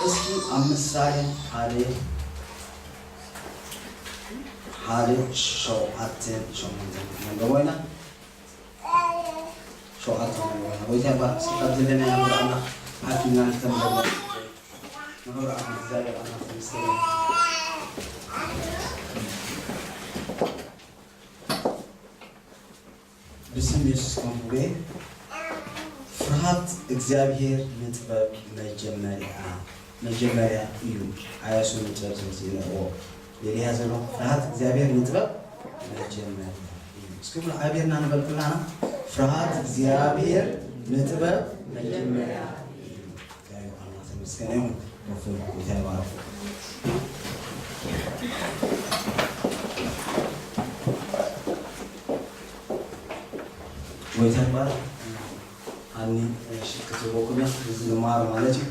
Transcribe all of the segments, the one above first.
እስኪ ኣብ ምሳሌ ሓደ ሓደ ሸውዓተን ሸሞንተን ክንንበቦ ኢና። ሸውዓተ ክንንበቦ ኢና። ጎይታ ይባርክ። እስኪ ካብ ዘለናዮ ንኽብሪ ኣምላኽ ሓፊና ንክተንበቦ ንኽብሪ ኣምላኽ እግዚኣብሔር ኣምላኽ ተመስገን። ብስም የሱስ ከም ፍርሃት እግዚኣብሔር ንጥበብ መጀመርያ መጀመርያ እዩ። ዓያሱ ንጥበብ ስለ ዝንእዎ የልያ ዘሎ ፍርሃት እግዚኣብሔር ንጥበብ መጀመርያ እዩ። እስኪ ብሎ ዓብርና ንበል ኩላና። ፍርሃት እግዚኣብሔር ንጥበብ መጀመርያ እዩ። እግዚኣብሔር ኣምላኽ ተመስገን ይሁን። ወፍር ጎይታ ይባርክ። ጎይታ ይባርክ። ኣኒ ሽክ ትቦኩም እዚ ንማር ማለት እዩ።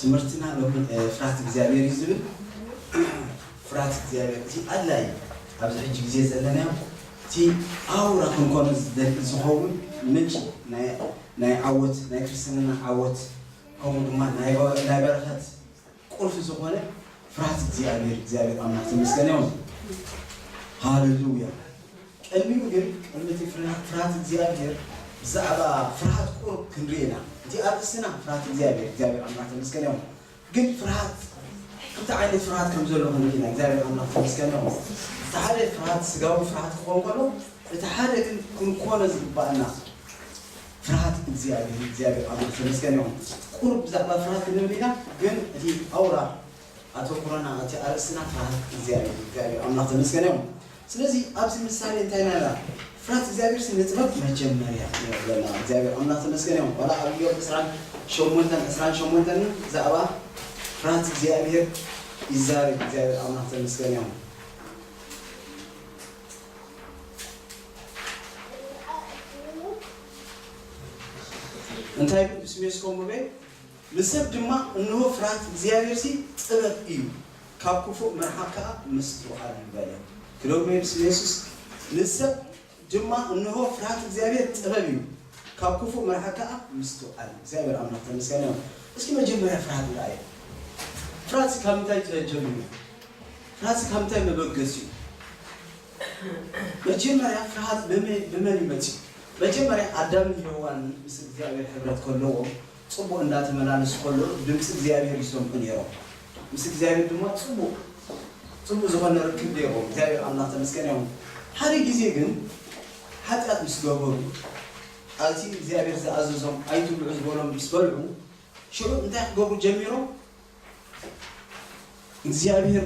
ትምህርትና ሎሚ ፍርሃት እግዚኣብሔር እዩ ዝብል። ፍርሃት እግዚኣብሔር እዚ ኣድላይ ኣብዚ ሕጂ ግዜ ዘለናዮ እቲ ኣውራ ክንኮኖ ዝደሊ ዝኸውን ምንጪ ናይ ዓወት ናይ ክርስትንና ዓወት ከምኡ ድማ ናይ በረኸት ቁልፊ ዝኾነ ፍርሃት እግዚኣብሔር እግዚኣብሔር ኣምላኽ ተመስገን ይሁን። ሃሌሉያ። ቅድሚኡ ግን ቅድሚ እቲ ፍርሃት እግዚኣብሔር ብዛዕባ ፍርሃት ቁሩብ ክንርኢ ኢና። እቲ ኣርእስትና ፍርሃት እግዚኣብሔር እግዚኣብሔር ኣምላኽ ተመስገን ይሁን። ግን ፍርሃት ክልተ ዓይነት ፍርሃት ከም ዘሎ ክንርኢ ኢና። እግዚኣብሔር ኣምላኽ ተመስገን ይሁን። እቲ ሓደ ፍርሃት ስጋዊ ፍርሃት ክኸውን ከሎ እቲ ሓደ ግን ክንኮነ ዝግባኣና ፍርሃት እግዚኣብሔር እግዚኣብሔር ኣምላኽ ተመስገን ይሁን። ቁሩብ ብዛዕባ ፍርሃት ክንብል ኢና። ግን እቲ ኣውራ ኣተኩሮና እቲ ኣርእስትና ፍርሃት እግዚኣብሔር እግዚኣብሔር ኣምላኽ ተመስገን ይሁን። ስለዚ ኣብዚ ምሳሌ እንታይ ኢና ኢልና? ፍርሃት እግዚኣብሔር ንጥበብ መጀመርያ እዩ ዝብለና። እግዚኣብሔር ኣምላኽ ተመስገን ይሁን። ዋላ ኣብ ኢዮብ ዕስራን ሸሞንተን ዕስራን ሸሞንተን ብዛዕባ ፍርሃት እግዚኣብሔር ይዛረብ። እግዚኣብሔር ኣምላኽ ተመስገን ይሁን። እንታይ ብስሜስኮ ሙቤ ንሰብ ድማ እንሆ ፍርሃት እግዚኣብሔር ሲ ጥበብ እዩ፣ ካብ ክፉእ ምርሓቕ ከኣ ምስትውዓል እዩ በለ። ክደግሞ ብስም የሱስ ንሰብ ድማ እንሆ ፍርሃት እግዚኣብሔር ጥበብ እዩ፣ ካብ ክፉእ ምርሓቕ ከኣ ምስትውዓል እዩ። እግዚኣብሔር ኣምላኽ ተመስገን ይሁን። እስኪ መጀመርያ ፍርሃት ንርኣዮ። ፍርሃት ካብ ምንታይ ተጀሚሩ? ፍርሃት ካብ ምንታይ መበገሲኡ? መጀመርያ ፍርሃት ብመ- ብመን ይመጽእ? መጀመርያ ኣዳምን ሄዋንን ምስ እግዚኣብሔር ሕብረት ከለዎም ጽቡቕ እንዳተመላለሱ ከለዉ ድምጺ እግዚኣብሔር ይሰምዑ ነይሮም። ምስ እግዚኣብሔር ድማ ጽቡቕ ጽቡቕ ዝኾነ ርክብ ነይሮም። እግዚኣብሔር ኣምላኽ ተመስገን ይኹን። ሓደ ግዜ ግን ሓጢኣት ምስ ገበሩ ኣብቲ እግዚኣብሔር ዝኣዘዞም ኣይትብልዑ ዝበሎም ምስ በልዑ ሽዑ እንታይ ክገብሩ ጀሚሮም? እግዚኣብሔር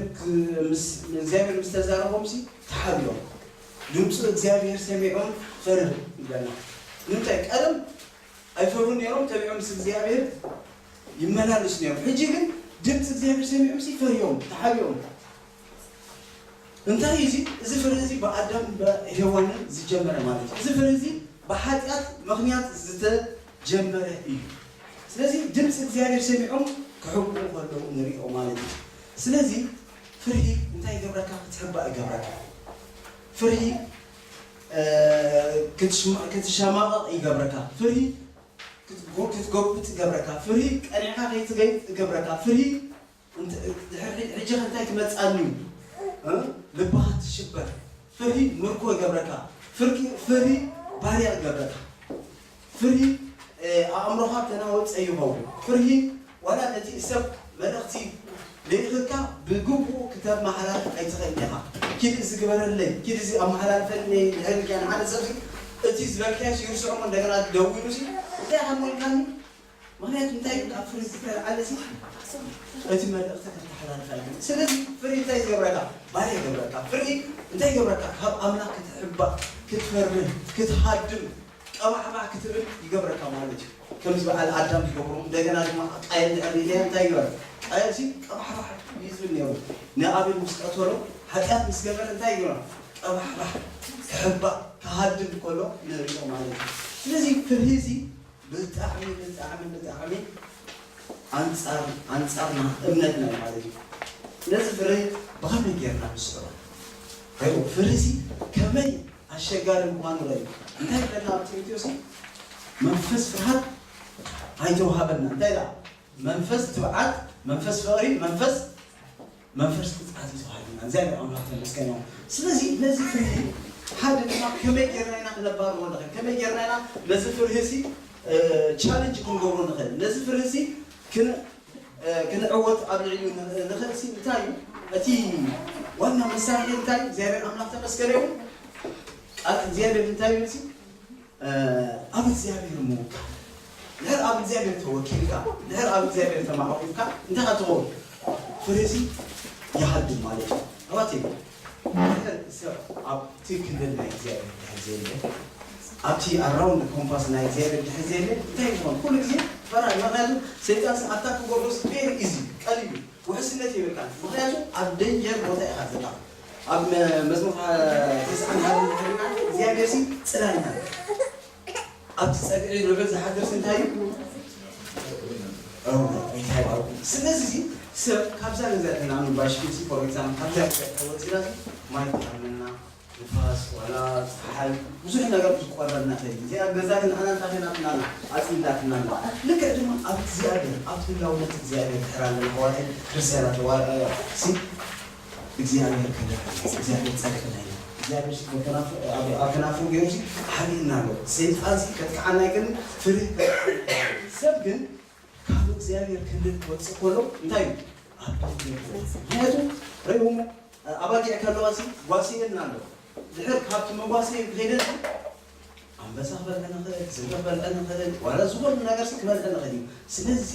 ምስ ተዛረቦምሲ ተሓቢኦም ድምፂ እግዚኣብሔር ሰሚዖም ፈርህ ይብለና። ንምንታይ ቀደም ኣይፈርሁን ነይሮም ተቢዖም ምስ እግዚኣብሔር ይመላለሱ ነይሮም። ሕጂ ግን ድምፂ እግዚኣብሔር ሰሚዖምሲ ፈርዮም ተሓቢኦም። እንታይ እዚ እዚ ፍርህ እዚ ብኣዳም ብሄዋንን ዝጀመረ ማለት እዩ። እዚ ፍርህ እዚ ብሓጢኣት ምኽንያት ዝተጀመረ እዩ። ስለዚ ድምፂ እግዚኣብሔር ሰሚዖም ክሕብኡ ከለዉ ንሪኦ ማለት እዩ። ስለዚ ፍርሂ እንታይ ይገብረካ? ክትሕባእ ይገብረካ። ፍርሂ ክትሸማቐቕ ይገብረካ። ፍርሂ ክትጎብጥ ይገብረካ። ፍርሂ ቀኒዕካ ከይትገይጥ ይገብረካ። ፍርሂ ሕጂ እንታይ ክመፅኣኒ እዩ? ልብኻ ትሽበር። ፍርሂ ምርኮ ይገብረካ። ፍርሂ ባርያ ይገብረካ። ፍርሂ ኣእምሮኻ ተናወፀ ይኸውን። ፍርሂ ዋላ ነቲ ሰብ መልእኽቲ ልኢኽካ ብግቡእ ክተመሓላልፍ ኣይትኽእል ኢኻ። ኪድ እዚ ግበረለይ፣ ኪድ እዚ ኣመሓላልፈልኒ ድሕሪ ኢልካ ንሓደ ሰብ እቲ ዝበልካዮ ይርስዖ እሞ እንደገና ደዊሉ ሲ እንታይ ኢኻ ሞልካኒ? ምኽንያቱ እንታይ ካብ ፍርሂ ዝተልዓለ ሲ እቲ መልእኽቲ ከተሓላልፍ ኣይትኽእል። ስለዚ ፍርሂ እንታይ ይገብረካ? ባርያ ይገብረካ። ፍርሂ እንታይ ይገብረካ? ካብ ኣምላኽ ክትሕባእ፣ ክትፈርህ፣ ክትሃድም ቀባሕባሕ ክትብል ይገብረካ ማለት እዩ። ከምዚ በዓል ኣዳም ዝገብሩ እንደገና ድማ ቃየል ድሕሪ ኢለያ እንታይ ይግበር? ቃየል ሲ ቀባሕባሕ እዩ ዝብል ነይሩ። ንኣቤል ምስ ቀተሎ ሓጢኣት ምስ ገበረ እንታይ ይግበር? ቀባሕባሕ ክሕባእ ክሃድም ከሎ ንሪኦ ማለት እዩ። ስለዚ ፍርሂ እዚ ብጣዕሚ ብጣዕሚ ብጣዕሚ ኣንፃር ኣንፃርና እምነትና እዩ ማለት እዩ። ስለዚ ፍርሂ ብኸመይ ጌርና ንስዕሮ? ኣይዎ ፍርሂ እዚ ከመይ ኣሸጋሪ ምዃኑ ርኣዩ። እንታይ ይብለና ኣብ ጢሞቴዎስ? መንፈስ ፍርሃት ኣይተዋሃበና። እንታይ ደኣ? መንፈስ ትብዓት፣ መንፈስ ፍቕሪ፣ መንፈስ መንፈስ ቅጽዓት እዩ ተዋሂቡና። እግዚኣብሔር ኣምላኽ ተመስገን ይኹን። ስለዚ ነዚ ፍርሂ ሓደ ድማ ከመይ ጌርና ኢና ክነባርሮ ንኽእል? ከመይ ጌርና ኢና ነዚ ፍርሂ ሲ ቻለንጅ ክንገብሮ ንኽእል? ነዚ ፍርሂ ሲ ክን ክንዕወት ኣብ ልዕሊኡ ንኽእል ሲ እንታይ እዩ? እቲ ዋና መሳርሒ እንታይ እዩ? እግዚኣብሔር ኣምላኽ ተመስገን ይኹን። ቃል እግዚኣብሔር እንታይ እዩ ሲ ኣብ እግዚኣብሔር ምውካል። ድሕር ኣብ እግዚኣብሔር ተወኪልካ፣ ድሕር ኣብ እግዚኣብሔር ተማዕቑልካ እንታይ ትኸውን? ፍሬ ሲ ይሃድም ማለት እዩ። ኣባቴ ድሕር ሰብ ኣብቲ ክልል ናይ እግዚኣብሔር ድሕር ዘየለ ኣብቲ ኣራውንድ ኮምፓስ ናይ እግዚኣብሔር ድሕር ዘየለ እንታይ ይኾን? ኩሉ ግዜ ፈራ። ምክንያቱ ሰይጣን ኣታክ ክገብሮ ሲ ቬሪ ኢዚ ቀሊሉ ውሕስነት የብልካን። ምክንያቱ ኣብ ደንጀር ቦታ ኢኻ ዘለኻ። ኣብ መዝሙር ተስዓን ሓደን ድሕርና እግዚኣብሔር ሲ ጽላልና ኣብቲ ጸግዒ ንብል ዝሓድር እንታይ እዩ? ስለዚ ሰብ ካብዛ ገዛ ተናኑ ባሽኪሲ ፎር ኤግዛምፕል ካብዛ ገዛ ተወፂና ማይ ትሓመና ንፋስ ዋላ ፀሓይ ብዙሕ ነገር ዝቆረና ኸ እዚኣ ገዛ ግን ኣናንታ ኸናትና ኣፅንዳትና ልክዕ ድማ ኣብ እግዚኣብሔር ኣብ ህላውነት እግዚኣብሔር ድሕር ኣለና ኣሕዋተይ ክርስትያናት ተዋርኣያ እግዚኣብሔር ከለና እግዚኣብሔር ጸድቅና ኢና እግዚኣብሔር ኣብ ከናፍሩ ገይሩ ሓሊእና ኣሎ ሰይጣን ከጥቅዓና ኣይክእልን ፍርህ ሰብ ግን ካብ እግዚኣብሔር ክንድን ክወፅእ ከሎ እንታይ እዩ ኣብ ምክንያቱ ርእይዎም ኣባጊዕ ከለዋ ጓስየን ኣሎ ድሕር ካብቲ መጓሰየ ክኸይደን ኣንበሳ ክበልዐ ንኽእል፣ ዝብኢ ክበልዐ ንኽእል፣ ዋላ ዝኾነ ነገር ሲ ክበልዐ ንኽእል እዩ። ስለዚ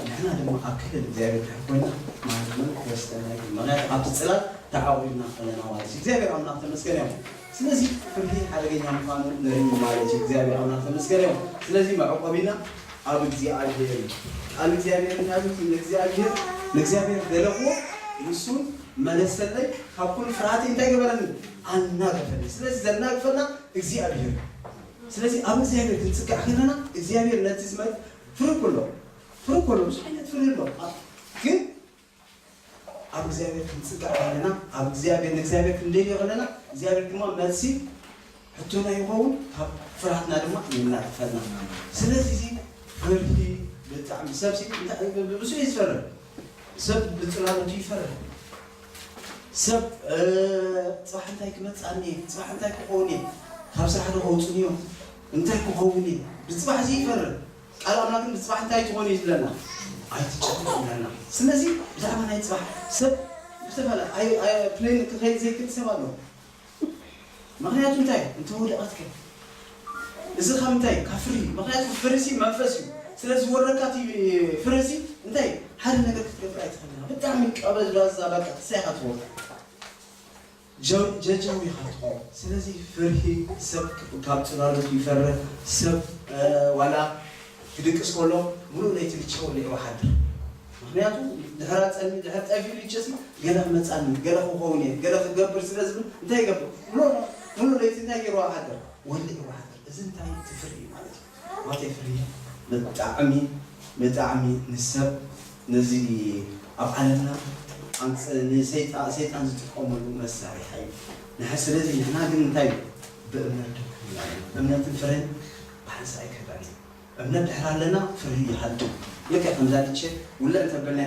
ንሕና ድማ ኣብ ክልል እግዚኣብሔር ድሕር ኮይና ማንም ክወስደና ይኽእል። ምኽንያቱ ኣብቲ ጽላል ተዓቑብና ኣለና ማለት እዩ። እግዚኣብሔር ኣምላኽ ተመስገን ይኹን። ስለዚ ፍርሂ ሓደገኛ ምዃኑ ንርኢ ማለት እዩ። እግዚኣብሔር ኣምላኽ ተመስገን ይኹን። ስለዚ መዕቆቢና ኣብ እግዚኣብሔር እዩ። ቃል እግዚኣብሔር እንታይ ንእግዚኣብሔር ንእግዚኣብሔር ደለኽዎ ንሱን መለሰለይ ካብ ኩሉ ፍርሃት እንታይ ገበረኒ ኣናገፈለይ ስለዚ ዘናግፈና እግዚኣብሔር ስለዚ ኣብ እግዚኣብሔር ክንፅጋዕ ከለና እግዚኣብሔር ነቲ ዝመ ፍሪ ኩሎ ፍሪ ኩሎ ብዙሕ ዓይነት ፍሪ ኣሎ ግን ኣብ እግዚኣብሔር ክንፅጋዕ ከለና ኣብ እግዚኣብሔር ንእግዚኣብሔር ክንደልዮ ከለና እግዚኣብሔር ድማ መልሲ ሕቶና ይኸውን ካብ ፍርሃትና ድማ ይናግፈልና ስለዚ እዚ ፍርሂ ብጣዕሚ ሰብ ብዙሕ እዩ ዝፈርህ ሰብ ብፅላሎቱ ይፈርህ ሰብ ፅባሕ እንታይ ክመፅኣኒ እየ ፅባሕ እንታይ ክኸውን እየ ካብ ስራሕ ዶ ከውፅኒ እዮም እንታይ ክኸውን እየ ብፅባሕ እዚ ይፈርህ ቃል ኣምላክ ብፅባሕ እንታይ ትኾኑ እዩ ዝብለና ኣይትጨነቁ ይብለና ስለዚ ብዛዕባ ናይ ፅባሕ ሰብ ብዝተፈለ ፕሌን ክኸይድ ዘይክእል ሰብ ኣሎ ምኽንያቱ እንታይ እንተ ወደቐትከ እዚ ካብ እንታይ ካብ ፍሪ ምኽንያቱ ፍርሲ መንፈስ እዩ ስለ ዝወረካ እቲ ፍርሲ እንታይ ሓደ ነገር ክትገብር ኣይትኽእል ብጣዕሚ ቀበዝባዛ በቃ ሳይኻ ትወርድ ጀጃዊ ኢኻ ትኸውን ስለዚ ፍርሂ ሰብ ካብ ፅላሎት ይፈርህ ሰብ ዋላ ክድቅስ ከሎ ሙሉእ ለይቲ ብቻ ወሊዑ ሓድር ምኽንያቱ ድሕራ ፀልሚ ድሕር ጠፊኡ ልቸሲ ገለ ክመፃኒ ገለ ክኸውን እየ ገለ ክገብር ስለ ዝብል እንታይ ይገብር ሙሉእ ለይቲ እንታይ ገይሩ ሓድር ወሊዑ ሓድር እዚ እንታይ ትፍርሂ ማለት እዩ ማቴ ፍርሂ ብጣዕሚ ብጣዕሚ ንሰብ ነዚ ኣብ ዓለምና ሰይጣን ዝጥቀመሉ መሳሪሒ እዩ ንሐ ስለዚ ንሕና ግን እንታይ ብእምነት ደኩ እምነትን ፍሬን ብሓንሳ ኣይከዳን እዩ እምነት ድሕር ኣለና ፍርሂ ይሃድም ልክዕ ከምዛ ልቸ ውልዕ እንተበልና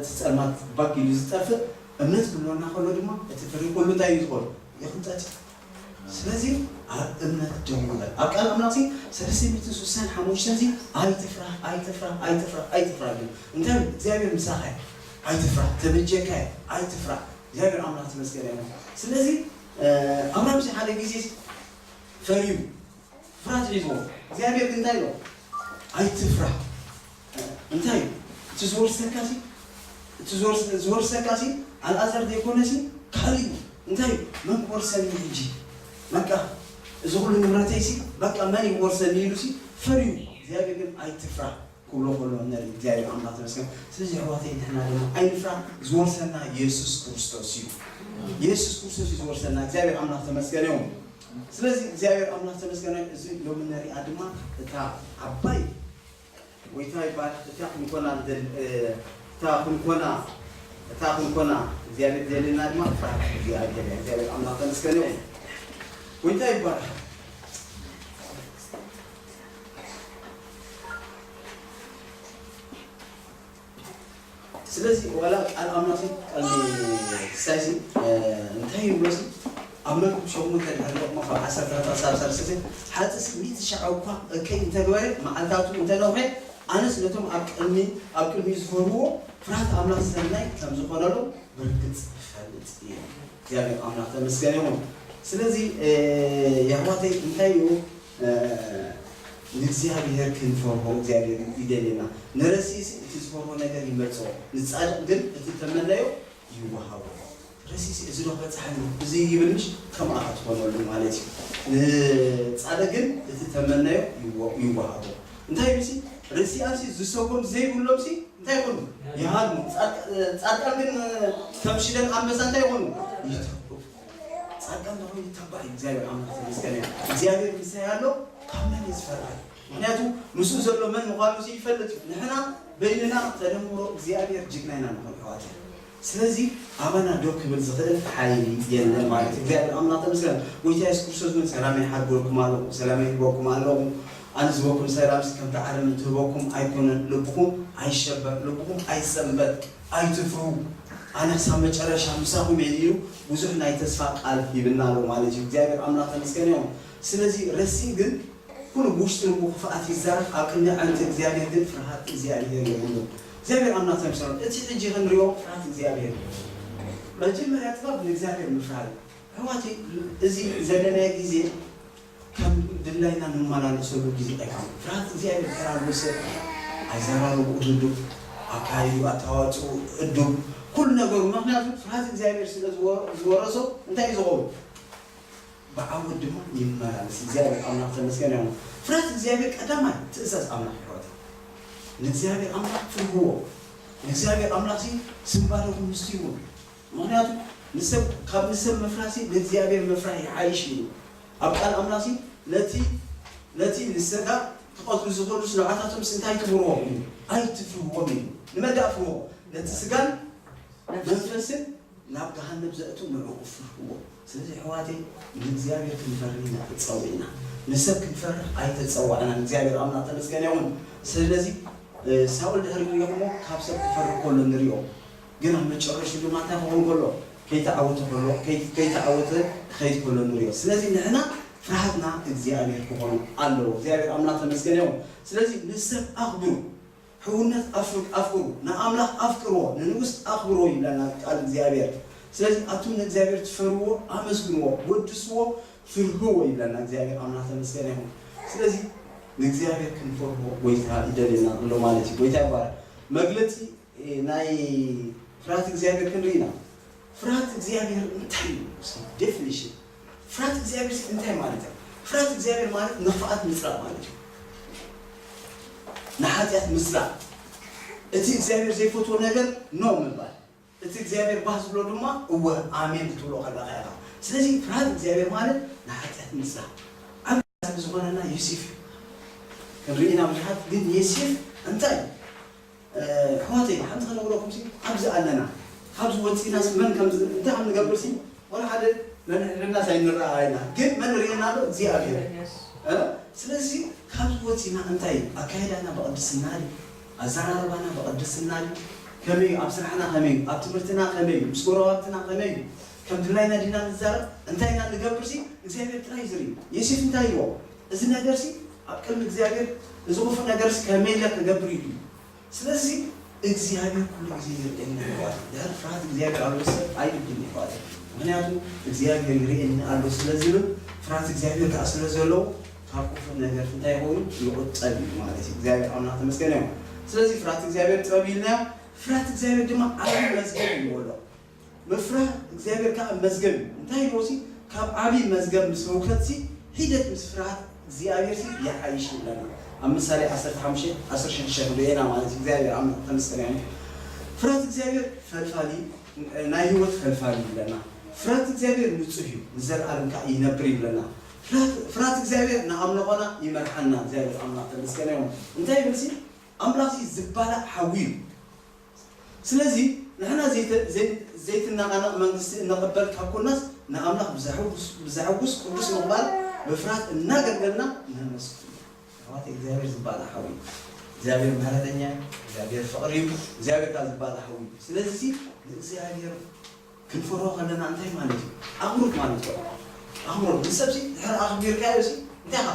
ትፀልማት ባክ ኢሉ ዝጠፍእ እምነት ክህልወና ከሎ ድማ እቲ ፍርሂ ኩሉ እንታይ እዩ ዝኾኑ ይኽንጠጥ እዩ ስለዚ ኣብ እምነት ደው ንበል ኣብ ቃል ኣምላኽ ሲ ሰለስተ ሚእትን ስሳን ሓሙሽተን ሲ ኣይትፍራህ ኣይትፍራህ ኣይትፍራህ ኣይትፍራህ ግን እንታይ እግዚኣብሔር ምሳኻ እዩ ኣይትፍራህ ተበጀካ እዩ ኣይትፍራህ እግዚኣብሔር ኣምላኽ ተመስገን እዩ ስለዚ ኣብራም ሲ ሓደ ግዜ ፈርዩ ፍርሃት ሒዝዎ እግዚኣብሔር ግን እንታይ ኢሎ ኣይትፍራህ እንታይ እዩ እቲ ዝወርሰካ ሲ እቲ ዝወርሰካ ሲ ኣልኣዛር ዘይኮነ ሲ ካልእ እዩ እንታይ እዩ መን ክወርሰኒ ሕጂ በቃ እዚ ኩሉ ንብረተይ ሲ በቃ መን ይወርሰኒ ኢሉ ሲ ፈርዩ እግዚኣብሔር ግን ኣይትፍራህ ክብሎ ከሎ ንርኢ እግዚኣብሔር ኣምላኽ ተመስገን ስለዚ ኣሕዋተይ ንሕና ድማ ኣይንፍራህ ዝወርሰና የሱስ ክርስቶስ እዩ የሱስ ክርስቶስ እዩ ዝወርሰና እግዚኣብሔር ኣምላኽ ተመስገን እዩ ስለዚ እግዚኣብሔር ኣምላኽ ተመስገነ እዚ ሎሚ ነሪኣ ድማ እታ ዓባይ ጎይታ ይባል እታ ክንኮና እታ ክንኮና እታ ክንኮና እግዚኣብሔር ዘልና ድማ ፍርሃት እግዚኣብሔር እግዚኣብሔር ኣምላኽ ተመስገነ ይኹን ጎይታ ይባል ስለዚ ዋላ ቃል ኣምላኽ ሲ ቀልቢ ክሳይሲ እንታይ ይብሎሲ ኣብ መክብብ ሸሙ እንተድሕር ሞ ካብ ዓሰርተ ክልተ ክሳብ ዓሰርተ ሰለስተ ሓፅሲ ሚእቲ ሻዕ እኳ እከይ እንተግበረ መዓልታቱ እንተነውሐ ኣነስ ነቶም ኣብ ቅድሚ ኣብ ቅድሚ ዝፈርዎ ፍርሃት ኣምላኽ ሰናይ ከም ዝኾነሉ ብርግፅ እፈልጥ እየ። እግዚኣብሔር ኣምላኽ ተመስገን ይኹን። ስለዚ የሕዋተይ እንታይ እዩ ንእግዚኣብሔር ክንፈርሆ እግዚኣብሔር ይደልየና። ንረሲእሲ እቲ ዝፈርሆ ነገር ይመፅኦ፣ ንፃድቕ ግን እቲ ተመነዮ ይወሃቦ። ረሲእሲ እዚ ዶ ከብፅሓኒ እዚ ይብል ምሽ ከምኣ ክትኾነሉ ማለት እዩ። ንፃድቕ ግን እቲ ተመነዮ ይወ- ይወሃቦ። እንታይ ኢሉሲ ርሲኣንሲ ዝሰጎም ዘይብሎምሲ እንታይ ይኾኑ? ይሃድሙ። ፃድቃን ግን ከም ሽደን ኣንበሳ እንታይ ይኾኑ? ይተብዑ። ፃድቃን ተኾይኑ ይተባዕ እዩ። እግዚኣብሔር ኣምላኽ ተመስገን እዩ። እግዚኣብሔር ምሳይ ኣሎ ካብ መን እየ ዝፈርሕ? ምክንያቱ ምስኡ ዘሎ መን ምዃኑ ሲ ይፈልጥ እዩ። ንሕና በይንና ተደምሮ እግዚኣብሔር ጅግና ኢና ንኾን ኣሕዋት። ስለዚ ኣባና ደው ክብል ዝኽእል ሓይሊ የለን ማለት እዩ። እግዚኣብሔር ኣምላኽ ተመስገን። ጎይታ የሱስ ክርስቶስ ግን ሰላም ይሓድጎልኩም ኣለኹ፣ ሰላም ይህበኩም ኣለኹ። ኣነ ዝህበኩም ሰላምሲ ከምቲ ዓለም እንትህበኩም ኣይኮነን። ልብኹም ኣይሸበር፣ ልብኹም ኣይሰንበጥ፣ ኣይትፍሩ። ኣነ ክሳብ መጨረሻ ምሳኹም እየ ኢሉ ብዙሕ ናይ ተስፋ ቃል ሂብና ኣሎ ማለት እዩ። እግዚኣብሔር ኣምላኽ ተመስገን እዮም። ስለዚ ረሲእ ግን ኩሉ ብውሽጢ ልቡ ክፍኣት ይዛረብ፣ ኣብ ቅድሚ ኣዕንቲ እግዚኣብሔር ግን ፍርሃት እግዚኣብሔር የብሉን። እግዚኣብሔር ኣምላኽ ተመስገን። እቲ ሕጂ ክንሪኦ ፍርሃት እግዚኣብሔር እዩ። መጀመርያ ጥበብ ንእግዚኣብሔር ምፍራህ እዩ። ኣሕዋተይ እዚ ዘለናዮ ግዜ ከም ድላይና ንመላለሰሉ ግዜ ኣይኮነን። ፍርሃት እግዚኣብሔር ተራሉ ሰብ ኣዘራርብኡ ህዱእ፣ ኣካይዱ ኣተዋፅኡ ህዱእ፣ ኩሉ ነገሩ። ምክንያቱ ፍርሃት እግዚኣብሔር ስለ ዝወ- ዝወረሶ እንታይ እዩ ዝኸውን? ብዓወት ድማ ይመላለስ። እግዚኣብሔር ኣምላኽ ተመስገን ይኹን። ፍርሃት እግዚኣብሔር ቀዳማይ ትእዛዝ ኣምላኽ ይሕዋት። ንእግዚኣብሔር ኣምላኽ ፍርህዎ። ንእግዚኣብሔር ኣምላኽ ሲ ስምባደኹም ምስቲ ይኹን። ምክንያቱ ንሰብ ካብ ንሰብ ምፍራሲ ንእግዚኣብሔር ምፍራሕ ይሓይሽ ኢሉ ኣብ ቃል ኣምላኽሲ ነቲ ነቲ ንስጋ ክቐትሉ ዝኽእሉ ንዓታቶምስ እንታይ ትብርዎም እዩ? ኣይትፍርዎም እዩ። ንመን ደኣ ፍርዎ? ነቲ ስጋን መንፈስን ናብ ገሃነብ ዘእቱ ንዕኡ ፍርህዎ። ስለዚ ኣሕዋተይ ንእግዚኣብሔር ክንፈርህ ኢና ተጸዊዕና። ንሰብ ክንፈርህ ኣይተጸዋዕናን። እግዚኣብሔር ኣምላኽ ተመስገን ይኹን። ስለዚ ሳኦል ድሕሪ ንሪኦሞ ካብ ሰብ ክፈርህ ከሎ ንሪኦ። ግን ኣብ መጨረሽኡ ድማ እንታይ ክኸውን ከሎ? ከይተዓወተ ከሎ ከይ- ከይተዓወተ ክኸይድ ከሎ ንሪኦ። ስለዚ ንሕና ፍርሃትና እግዚኣብሔር ክኾን ኣለዎ። እግዚኣብሔር ኣምላኽ ተመስገን ይኹን። ስለዚ ንሰብ ኣኽብሩ፣ ሕውነት ኣፍ- ኣፍቅሩ፣ ንኣምላኽ ኣፍቅርዎ፣ ንንጉስ ኣኽብርዎ ይብለና ቃል እግዚኣብሔር። ስለዚ ኣቱም ንእግዚኣብሔር ትፈርዎ ኣመስግንዎ፣ ወድስዎ፣ ፍርህዎ ይብለና እግዚኣብሔር ኣምላኽ ተመስገን ይኹን። ስለዚ ንእግዚኣብሔር ክንፈርሆ ጎይታ ይደልየና ኣሎ ማለት እዩ። ጎይታ ይባረክ። መግለጺ ናይ ፍርሃት እግዚኣብሔር ክንርኢ ኢና። ፍርሃት እግዚኣብሔር እንታይ እዩ? እስኪ ዴፊኒሽን ፍርሃት እግዚኣብሔር እስኪ እንታይ ማለት እዩ? ፍርሃት እግዚኣብሔር ማለት ንኽፍኣት ምፅላእ ማለት እዩ። ንሓጢኣት ምፅላእ፣ እቲ እግዚኣብሔር ዘይፈትዎ ነገር ኖ ምባል፣ እቲ እግዚኣብሔር ባህ ዝብሎ ድማ እወ ኣሜን ክትብሎ ከለካ ኢኻ። ስለዚ ፍርሃት እግዚኣብሔር ማለት ንሓጢኣት ምፅላእ። ኣብ ዝኾነና ዮሴፍ እዩ። ክንርኢ ኢና ብዙሓት፣ ግን ዮሴፍ እንታይ ኣሕዋተይ ሓንቲ ክነግረኩም ሲ ኣብዚ ኣለና። ካብዚ ወፂእናስ መን ከም እንታይ ከም ንገብር ሲ ወላ ሓደ መን ሕድሕድናስ ኣይንረኣይና፣ ግን መን ርእየና ኣሎ? እግዚኣብሔር። ስለዚ ካብዚ ወፂእና እንታይ ኣካይዳና ብቅድስና ድዩ? ኣዘራርባና ብቅድስና ድዩ? ከመይ ኣብ ስራሕና ከመይ ኣብ ትምህርትና ከመይ ምስ ጎረባብትና ከመይ ከም ድላይና ዲና ንዛረብ? እንታይ ኢና ንገብር ሲ እግዚኣብሔር ጥራይ ዝርኢ። ዮሴፍ እንታይ ኢልዎ? እዚ ነገር ሲ ኣብ ቅድሚ እግዚኣብሔር እዚ ክፉእ ነገር ሲ ከመይ ኢለ ክገብር እዩ? ስለዚ እግዚኣብሔር ኩሉ ግዜ ይርእየና ይዋል። ድሕሪ ፍርሃት እግዚኣብሔር ኣሎ ሰብ ኣይድብን ይዋል። ምክንያቱ እግዚኣብሔር ይርእየኒ ኣሎ ስለ ዝብል ፍርሃት እግዚኣብሔር ከዓ ስለ ዘለዎ ካብ ክፉእ ነገር እንታይ ይኸውን ይቁጠብ እዩ ማለት እዩ። እግዚኣብሔር ኣምላኽ ተመስገን እዮም። ስለዚ ፍርሃት እግዚኣብሔር ጥበብ ኢልናዮ። ፍርሃት እግዚኣብሔር ድማ ዓብዪ መዝገብ እዩ ኣሎ። ምፍራህ እግዚኣብሔር ከዓ መዝገብ እዩ። እንታይ ኢልዎ ሲ ካብ ዓብዪ መዝገብ ምስ ህውከት ሲ ሂደት ምስ ፍርሃት እግዚኣብሔር ሲ ይሓይሽ ይብለና። ኣብ ምሳሌ ዓሰርተ ሓሙሽተ ዓሰርተ ሽዱሽተ ክንሪኦ ኢና ማለት እዩ። እግዚኣብሔር ኣምላኽ ተመስገን እዩ። ፍርሃት እግዚኣብሔር ፈልፋሊ ናይ ህይወት ፈልፋሊ ይብለና። ፍርሃት እግዚኣብሔር ንፁህ እዩ ንዘለኣለም ከዓ ይነብር ይብለና። ፍርሃት እግዚኣብሔር ንኣምልኾና ይመርሓና። እግዚኣብሔር ኣምላኽ ተመስገን እዮም። እንታይ ይብል ሲ ኣምላኽ ሲ ዝባላዕ ሓዊ እዩ። ስለዚ ንሕና ዘይትናቓነቕ መንግስቲ እንቕበል ካብ ኮናስ ንኣምላኽ ብዘሐጉስ ቅዱስ ምቕባል ብፍርሃት እናገልገልና ነመስግኖ። ኣሕዋት እግዚኣብሔር ዝበሃል ሓዊ እግዚኣብሔር ምሕረተኛ እዩ። እግዚኣብሔር ፍቕሪ እዩ። እግዚኣብሔር ካብ ዝበሃል ሓዊ እዩ። ስለዚ ንእግዚኣብሔር ክንፈርሆ ከለና እንታይ ማለት እዩ? ኣኽብሮት ማለት እዩ። ኣኽብሮት ንሰብ ሲ ድሕሪ ኣኽቢርካዮ ሲ እንታይ ኢኻ?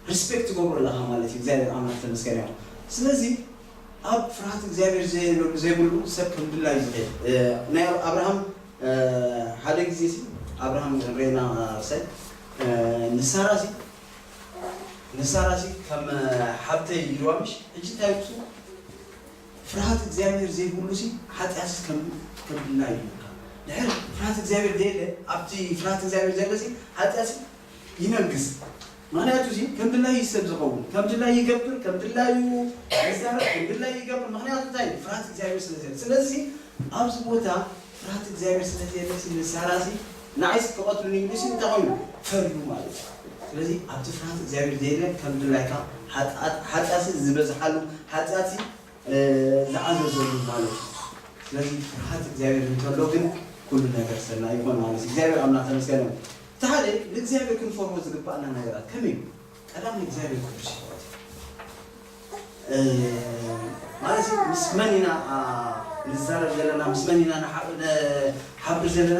ሪስፔክት ትገብሮ ኣለኻ ማለት እዩ። እግዚኣብሔር ኣምላኽ ተመስገን ይኹን። ስለዚ ኣብ ፍርሃት እግዚኣብሔር ዘየ- ዘይብሉ ሰብ ከም ድላዩ ዝኸይድ ናይ ኣብርሃም ሓደ ግዜ ሲ ኣብርሃም ሬና ሰይ ንሳራ ሲ ንሳራ ሲ ከም ሓብተይ ኢልዋ ምሽ ሕጂ እንታይ ይብሱ ፍርሃት እግዚኣብሔር ዘይብሉ ሲ ሓጢኣት ከም ከም ድላዩ ይብልካ። ድሕር ፍርሃት እግዚኣብሔር ዘየለ ኣብቲ ፍርሃት እግዚኣብሔር ዘለ ሲ ሓጢኣት ይነግስ። ምክንያቱ እዚ ከም ድላዩ ሰብ ዝኸውን ከም ድላዩ ይገብር ከም ድላዩ ይዛረብ ከም ድላዩ ይገብር። ምክንያቱ እንታይ ፍርሃት እግዚኣብሔር ስለ ዘለ ስለዚ ኣብዚ ቦታ ፍርሃት እግዚኣብሔር ስለ ዘለ ንሳራ ሲ ንዓይስ ክቐትሉኒ ኢሉ ሲ እንታይ ኮይኑ ፈርዩ ማለት እዩ። ስለዚ ኣብቲ ፍርሃት እግዚኣብሔር ዘየለ ከም ድላይካ ሓጢኣት ዝበዝሓሉ ሓጢኣት ዝዓዘዘሉ ማለት እዩ። ስለዚ ፍርሃት እግዚኣብሔር እንተሎ ግን ኩሉ ነገር ሰናይ ይኾን ማለት እዩ። እግዚኣብሔር ኣምላኽ ተመስገን። እቲ ሓደ ንእግዚኣብሔር ክንፈርሆ ዝግባኣና ነገራት ከመይ እዩ? ቀዳም ንእግዚኣብሔር ቅዱስ ይሕወት ማለት ምስ መን ኢና ንዛረብ ዘለና ምስ መን ኢና ንሓብር ዘለና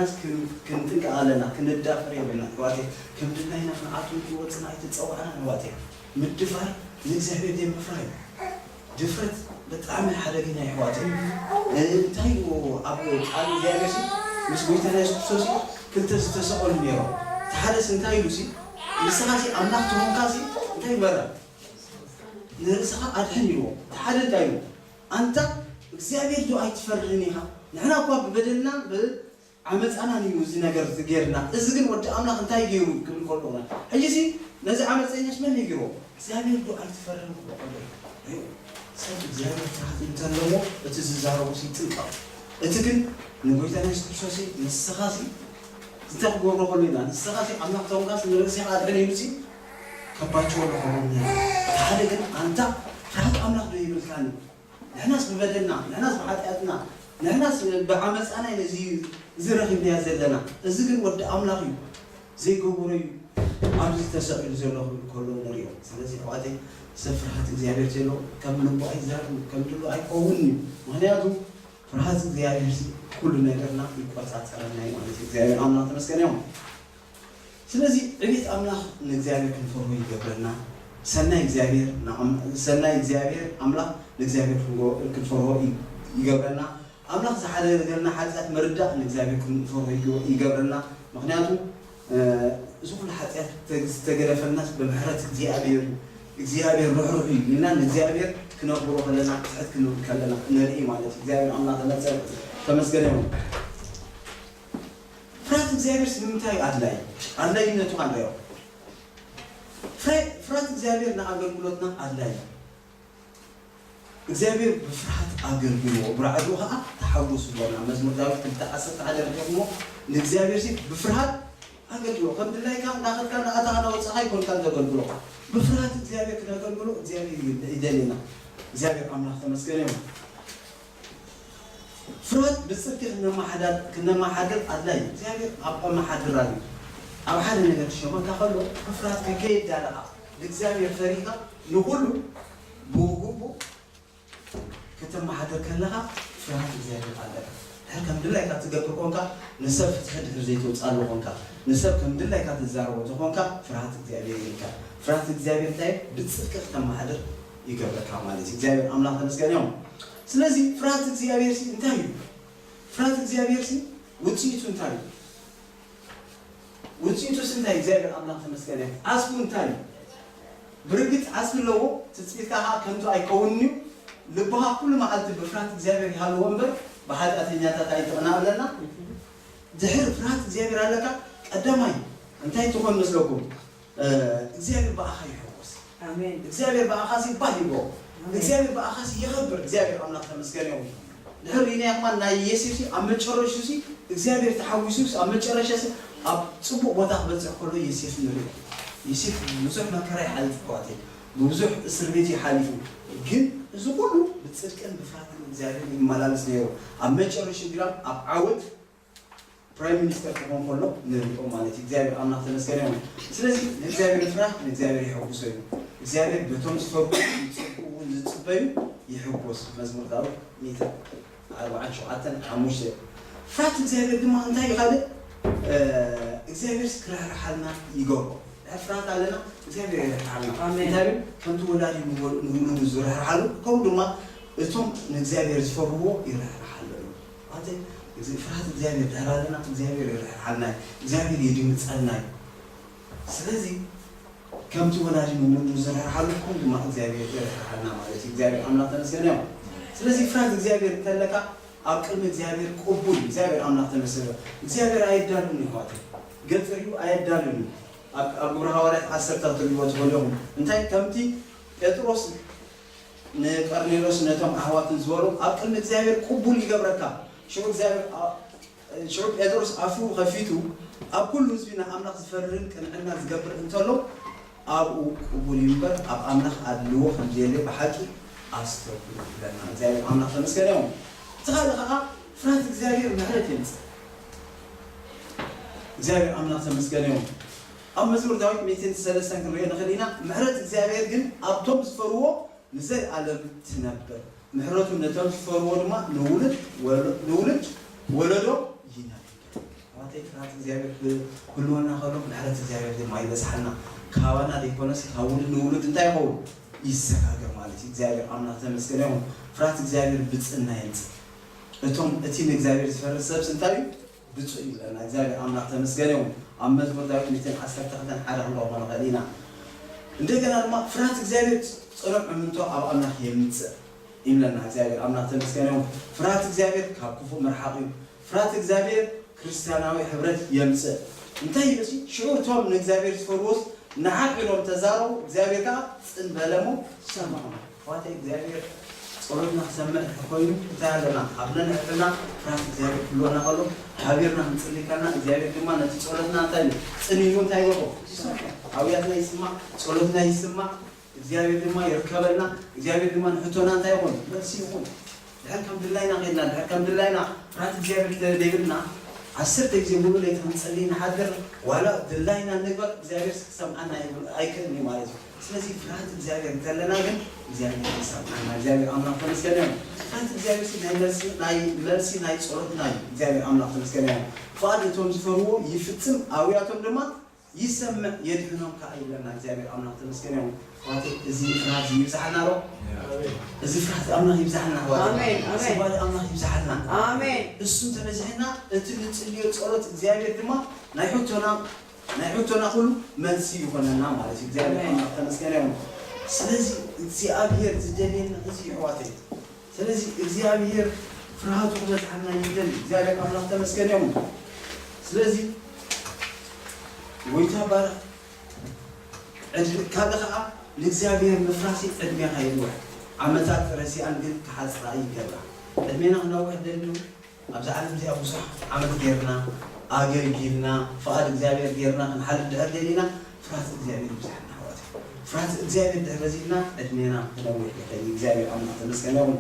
ክንጥንቀቕ ኣለና። ክንዳፈር የብልና ሕዋት። ከም ድላይና ክንኣትው ክወፅና ኣይተፀዋዕና ሕዋት። ምድፋር ንእግዚኣብሔር ዘይምፍራህ እዩ። ድፍረት ብጣዕሚ ሓደገኛ የሕዋት እዩ። እንታይ እዩ ኣብ ቃል እግዚኣብሔር ሲ ምስ ጎይታና የሱስ ክርስቶስ ሲ ክልተ ዝተሰቐሉ ነይሮም። እቲ ሓደስ እንታይ ኢሉ ሲ ንስኻ ሲ ኣምላኽ ትኾንካ ሲ እንታይ ይበረ ንርእስኻ ኣድሕን ኢልዎ። እቲ ሓደ እንታይ ኢሉ ኣንታ እግዚኣብሔር ዶ ኣይትፈርህን ኢኻ? ንሕና እኳ ብበደልና ዓመፃና እዩ እዚ ነገር ዝገርና። እዚ ግን ወዲ ኣምላኽ እንታይ ገይሩ ክብል ከሎ ሕጂ ሲ ነዚ ዓመፀኛስ መን ይግሮ እግዚኣብሔር ዶ ኣይትፈርም ክብሎ ከሎ ሰብ እግዚኣብሔር ፍርሃት እንተለዎ እቲ ዝዛረቡ ሲ ጥንቀቕ። እቲ ግን ንጎይታ የሱስ ክርስቶስ ንስኻ ሲ እንታይ ክገብሮ ከሎ ኢና ንስኻ ሲ ኣምላኽ ተውንካስ ንርእስኻ ኣድሕን ኢሉ ሲ ከባቸው ለኸሞ ሓደ ግን ኣንታ ፍርሃት ኣምላኽ ዶ ይብልካኒ ንሕናስ ብበደልና ንሕናስ ብሓጢኣትና ንሕናስ ብዓመፃና ኢና እዚ እዚ ረኺብናዮ ዘለና። እዚ ግን ወዲ ኣምላኽ እዩ ዘይገበሮ እዩ ኣብዚ ተሰቒሉ ዘሎ ክብል ከሎ ንሪኦ። ስለዚ ኣሕዋተይ ሰብ ፍርሃት እግዚኣብሔር ዘሎ ከም ልቡ ኣይዛረብ ከም ድሉ ኣይከውን እዩ። ምክንያቱ ፍርሃት እግዚኣብሔር ኩሉ ነገርና ይቆፃፀረና እዩ ማለት እዩ። እግዚኣብሔር ኣምላኽ ተመስገን እዮም። ስለዚ ዕቤት ኣምላኽ ንእግዚኣብሔር ክንፈርሆ ይገብረና። ሰናይ እግዚኣብሔር ንኣም- ሰናይ እግዚኣብሔር ኣምላኽ ንእግዚኣብሔር ክንጎ- ክንፈርሆ ይ- ይገብረና። ኣምላኽ ዝሓደገልና ሓጢኣት ምርዳእ ንእግዚኣብሔር ክንፈርሆ ይገ- ይገብረና። ምክንያቱ እ፣ እዚ ኩሉ ሓጢኣት ተ- ዝተገደፈልና ብምሕረት እግዚኣብሔር እዩ። እግዚኣብሔር ርሕሩሕ እዩ ኢልና ንእግዚኣብሔር ክነክብሮ ከለና ትሕት ክንብል ከለና ንርኢ ማለት እዩ። እግዚኣብሔር ኣምላኽ ተመፀ ተመስገነ ይሁን። ፍርሃት እግዚኣብሔር ንምንታይ ኣድላይ ኣድላይነቱ ክንሪኦ ፍርሃት እግዚኣብሔር ንኣገልግሎትና ኣድላይ እግዚኣብሔር ብፍርሃት ኣገልግልዎ ብራዕዱ ከዓ ተሓጎሱ ይብለና መዝሙር ዳዊት ክልተ ዓሰርተ ሓደ ርኢኹሞ ንእግዚኣብሔር ሲ ብፍርሃት ኣገልግሎ ከም ድላይካ እናኸድካ እናኣታኻ እናወፃኻ ኣይኮንካ ዘገልግሎ ብፍርሃት እግዚኣብሔር ክነገልግሎ እግዚኣብሔር ይደልየና እግዚኣብሔር ኣምላኽ ተመስገነ ይሁን ፍርሃት ብፅድቂ ክነመሓዳድ ክነመሓድር ኣድላይ እዩ እግዚኣብሔር ኣብ ኣመሓድራ እዩ ኣብ ሓደ ነገር ክሸመካ ከሎ ብፍርሃት ከከየዳለኻ ንእግዚኣብሔር ፈሪህካ ንኹሉ ብግቡእ ከተመሓድር ከለኻ ፍርሃት እግዚኣብሔር ኣለካ ድሕር ከም ድላይካ ትገብር ኮንካ ንሰብ ፍትሒ ድሕር ዘይተውፅኣሉ ኮንካ ንሰብ ከም ድላይካ ትዛረቦ ተኾንካ ፍርሃት እግዚኣብሔር የብልካ ፍርሃት እግዚኣብሔር እንታይ ብፅድቂ ክተመሓድር ይገብረካ ማለት እዩ እግዚኣብሔር ኣምላኽ ተመስገን እዮም ስለዚ ፍርሃት እግዚኣብሔር ሲ እንታይ እዩ ፍርሃት እግዚኣብሔር ሲ ውፅኢቱ እንታይ እዩ ውፅኢቱስ እንታይ እግዚኣብሔር ኣምላኽ ተመስገነ ዓስቡ እንታይ እዩ ብርግፅ ዓስቢ ኣለዎ ትፅቢትካ ከዓ ከምቱ ኣይከውንን እዩ ልብኻ ኩሉ መዓልቲ ብፍርሃት እግዚኣብሔር ይሃልዎ እምበር ብሓጢኣተኛታት ኣይንጥቕና ኣለና ድሕር ፍርሃት እግዚኣብሔር ኣለካ ቀዳማይ እንታይ ትኾን መስለኩም እግዚኣብሔር ብኣኻ ይሕጎስ እግዚኣብሔር ብኣኻ ሲ ባህ ይብሎ እግዚኣብሔር ብኣኻ ሲ የኸብር እግዚኣብሔር ኣምላኽ ተመስገን ይኹን ድሕር ሪናያ ከማን ናይ የሴፍ ሲ ኣብ መጨረሹ ሲ እግዚኣብሔር ተሓዊሱ ኣብ መጨረሻ ሲ ኣብ ፅቡቅ ቦታ ክበፅሕ ከሎ የሴፍ ንርኢ የሴፍ ብዙሕ መከራ ይሓልፍ ከዋት ብብዙሕ እስር ቤት ይሓሊፉ ግን እዚ ኩሉ ብፅድቅን ብፍርሃትን እግዚኣብሔር ይመላለስ ነይሩ ኣብ መጨረሹ ግና ኣብ ዓወት ፕራይም ሚኒስተር ክኾን ከሎ ንሪኦ ማለት እዩ እግዚኣብሔር ኣምላኽ ተመስገነ ይኹን ስለዚ ንእግዚኣብሔር ፍራህ ንእግዚኣብሔር የሐጉሶ እዩ እግዚኣብሔር በቶም ዝፈርሁ ዝፅብቁ ዝፅብቁ እዩ ይሕጎስ። መዝሙር ዳዊት ሚእትን ኣርባዓን ሸውዓተን ሓሙሽተ። ፍርሃት እግዚኣብሔር ድማ እንታይ እዩ ካልእ? እ፣ እግዚኣብሔር ክራህርሓልና ይገብሮ። ድሕር ፍርሃት ኣለና፣ እግዚኣብሔር ይርሕርሓልና። ኣሜን። እንታይ ብል? ከምቲ ወላዲ ንወ-፣ ንውሉዱ ዝርሕርሓሉ፣ ከምኡ ድማ እቶም ንእግዚኣብሔር ዝፈርህዎ ይርሕርሓሉ እዩ። ማለት እዚ ፍርሃት እግዚኣብሔር ድሕር ኣለና፣ እግዚኣብሔር ይርሕርሓልና እዩ። እግዚኣብሔር ይድምፀልና እዩ። ስለዚ ከምቲ ወላዲ ንውሉዱ ዝርሕርሓሉ፣ ከምኡ ድማ እግዚኣብሔር ይርሕርሓልና ማለት እዩ። እግዚኣብሔር ኣምላኽ ተመስገን እዩ። ስለዚ ፍርሃት እግዚኣብሔር እንተለካ ኣብ ቅድሚ እግዚኣብሔር ቅቡል እዩ። እግዚኣብሔር ኣምላኽ ተመስገን። እግዚኣብሔር ኣየዳሉን እዩ፣ ኣሕዋተይ። ገጽ ርእዩ ኣየዳሉን እዩ። ኣብ፣ ኣብ ግብረ ሃዋርያት ዓሰርተ ክትርእይዎ ትኽእሉ ኢኹም። እንታይ ከምቲ ጴጥሮስ ንቀርኔሎስ ነቶም ኣሕዋትን ዝበሎም ኣብ ቅድሚ እግዚኣብሔር ቅቡል ይገብረካ። ሽዑ እግዚኣብሔር ኣ-፣ ሽዑ ጴጥሮስ ኣፉ ከፊቱ ኣብ ኩሉ ህዝቢ ንኣምላኽ ዝፈርህን ቅንዕና ዝገብር እንተሎ ኣብኡ ቅቡል እዩ እምበር ኣብ ኣምላኽ ኣድልዎ ከም ዘየለ ብሓቂ ኣስተውዕሉ ይብለና። እግዚኣብሔር ኣምላኽ ተመስገን ይኹን። እቲ ካልእ ከዓ ፍርሃት እግዚኣብሔር ምሕረት የምፅእ። እግዚኣብሔር ኣምላኽ ተመስገን ይኹን። ኣብ መዝሙር ዳዊት ሚእትን ሰለስተን ክንሪኦ ንኽእል ኢና። ምሕረት እግዚኣብሔር ግን ኣብቶም ዝፈርዎ ንዘለኣለም ትነብር፣ ምሕረቱ ነቶም ዝፈርዎ ድማ ንውሉድ ወሎ-፣ ንውሉድ ወለዶ ይነብር። ኣሕዋተይ፣ ፍርሃት እግዚኣብሔር ክህልወና ከሎ ምሕረት እግዚኣብሔር ድማ ይበዝሓልና። ካባና ዘይኮነስ ካብ ውሉድ ንውሉድ እንታይ ይኸውን? ይሰጋገር ማለት እዩ። እግዚኣብሔር ኣምላኽ ተመስገን ይኹን። ፍርሃት እግዚኣብሔር ብፅና የምፅእ። እቶም፣ እቲ ንእግዚኣብሔር ዝፈርህ ሰብስ እንታይ እዩ? ብፁዕ እዩ ይብለና። እግዚኣብሔር ኣምላኽ ተመስገን ይኹን። ኣብ መዝሙር ዳዊት ሚእትን ዓሰርተ ክልተን ሓደ ክንረኽቦ ንኽእል ኢና። እንደገና ድማ ፍርሃት እግዚኣብሔር ጽኑዕ እምንቶ ኣብ ኣምላኽ የምጽእ ይብለና። እግዚኣብሔር ኣምላኽ ተመስገን ይኹን። ፍርሃት እግዚኣብሔር ካብ ክፉእ ምርሓቕ እዩ። ፍርሃት እግዚኣብሔር ክርስትያናዊ ሕብረት የምጽእ። እንታይ ይብል? ሽዑ እቶም ንእግዚኣብሔር ዝፈርዎስ ንዓቕ ኢሎም ተዛረቡ፣ እግዚኣብሔር ከኣ ጽን በለ እሞ ሰምዖም። ኣሕዋተይ፣ እግዚኣብሔር ጸሎትና ክሰምዕ እንተኾይኑ እንታይ ኣለና? ኣብ ነንሕድሕድና ፍርሃት እግዚኣብሔር ክህልወና ከሎ፣ ሓቢርና ክንጽሊ ከለና፣ እግዚኣብሔር ድማ ነቲ ጸሎትና እንታይ ኢሉ? ጽን ኢሉ እንታይ ይገብሮ? ይሰምዖ። ኣውያትና ይስማዕ፣ ጸሎትና ይስማዕ፣ እግዚኣብሔር ድማ ይርከበልና፣ እግዚኣብሔር ድማ ንሕቶና እንታይ ይኹን? መልሲ ይኹን። ድሕር ከም ድላይና ኸይድና፣ ድሕር ከም ድላይና ፍርሃት እግዚኣብሔር እንተ ዘይብልና፣ ዓሰርተ ግዜ ሙሉእ ለይቲ ክንጽሊ ንሓድር፣ ዋላ ድላይና ንግበር፣ እግዚኣብሔር ክሰምዓና ኣይብል-፣ ኣይክእልን እዩ ማለት እዩ። ስለዚ ፍርሃት እግዚኣብሔር እንተለና ግን እግዚኣብሔር ይሰምዓና። እግዚኣብሔር ኣምላኽ ተመስገን እዩ። ፍርሃት እግዚኣብሔር ሲ ናይ መልሲ፣ ናይ መልሲ ናይ ጸሎትና እዩ። እግዚኣብሔር ኣምላኽ ተመስገን እዩ። ፍቓድ እቶም ዝፈርዎ ይፍጽም፣ ኣውያቶም ድማ ይሰምዕ የድሕኖም ከኣ ይብለና እግዚኣብሔር ኣምላኽ ተመስገን እዩ። ኣሕዋተይ፣ እዚ ፍርሃት እዚ ይብዝሓልና ዶ? እዚ ፍርሃት ኣምላኽ ይብዝሓልና ኣሕዋተይ። ኣሜን፣ ኣሜን። እዚ ፍርሃት ኣምላኽ ይብዝሓልና። ኣሜን። እሱ እንተበዚሕና እቲ ንጽልዮ ጸሎት እግዚኣብሔር ድማ ናይ ሕቶና፣ ናይ ሕቶና ኩሉ መልሲ ይኾነና ማለት እዩ። እግዚኣብሔር ኣሜን። ኣምላኽ ተመስገን እዩ። ስለዚ እግዚኣብሔር ዝደልየና እዚ እዩ ኣሕዋተይ። ስለዚ እግዚኣብሔር ፍርሃቱ ክበዝሓልና ይደሊ። እግዚኣብሔር ኣምላኽ ተመስገን ይኹን። ስለዚ ጎይታ ባርኽ ዕድ-፣ ካልእ ኸዓ ንእግዚኣብሔር ምፍራሲ ዕድሜኻ ይንውሕ፣ ዓመታት ረሲኣን ግን ክሓጽራ ይገብራ። ዕድሜና ክነውሕ ደልዩ ኣብዚ ዓለም እዚኣ ብዙሕ ዓመት ጌርና፣ ኣገልጊልና፣ ፍቓድ እግዚኣብሔር ጌርና ክንሓልፍ ድሕር ደሊና፣ ፍርሃት እግዚኣብሔር ይብዝሓልና ኣሕዋት። ፍርሃት እግዚኣብሔር ድሕር በዚሕና፣ ዕድሜና ክነውሕ ይኽእል። እግዚኣብሔር ኣምላኽ ተመስገን ይኹን።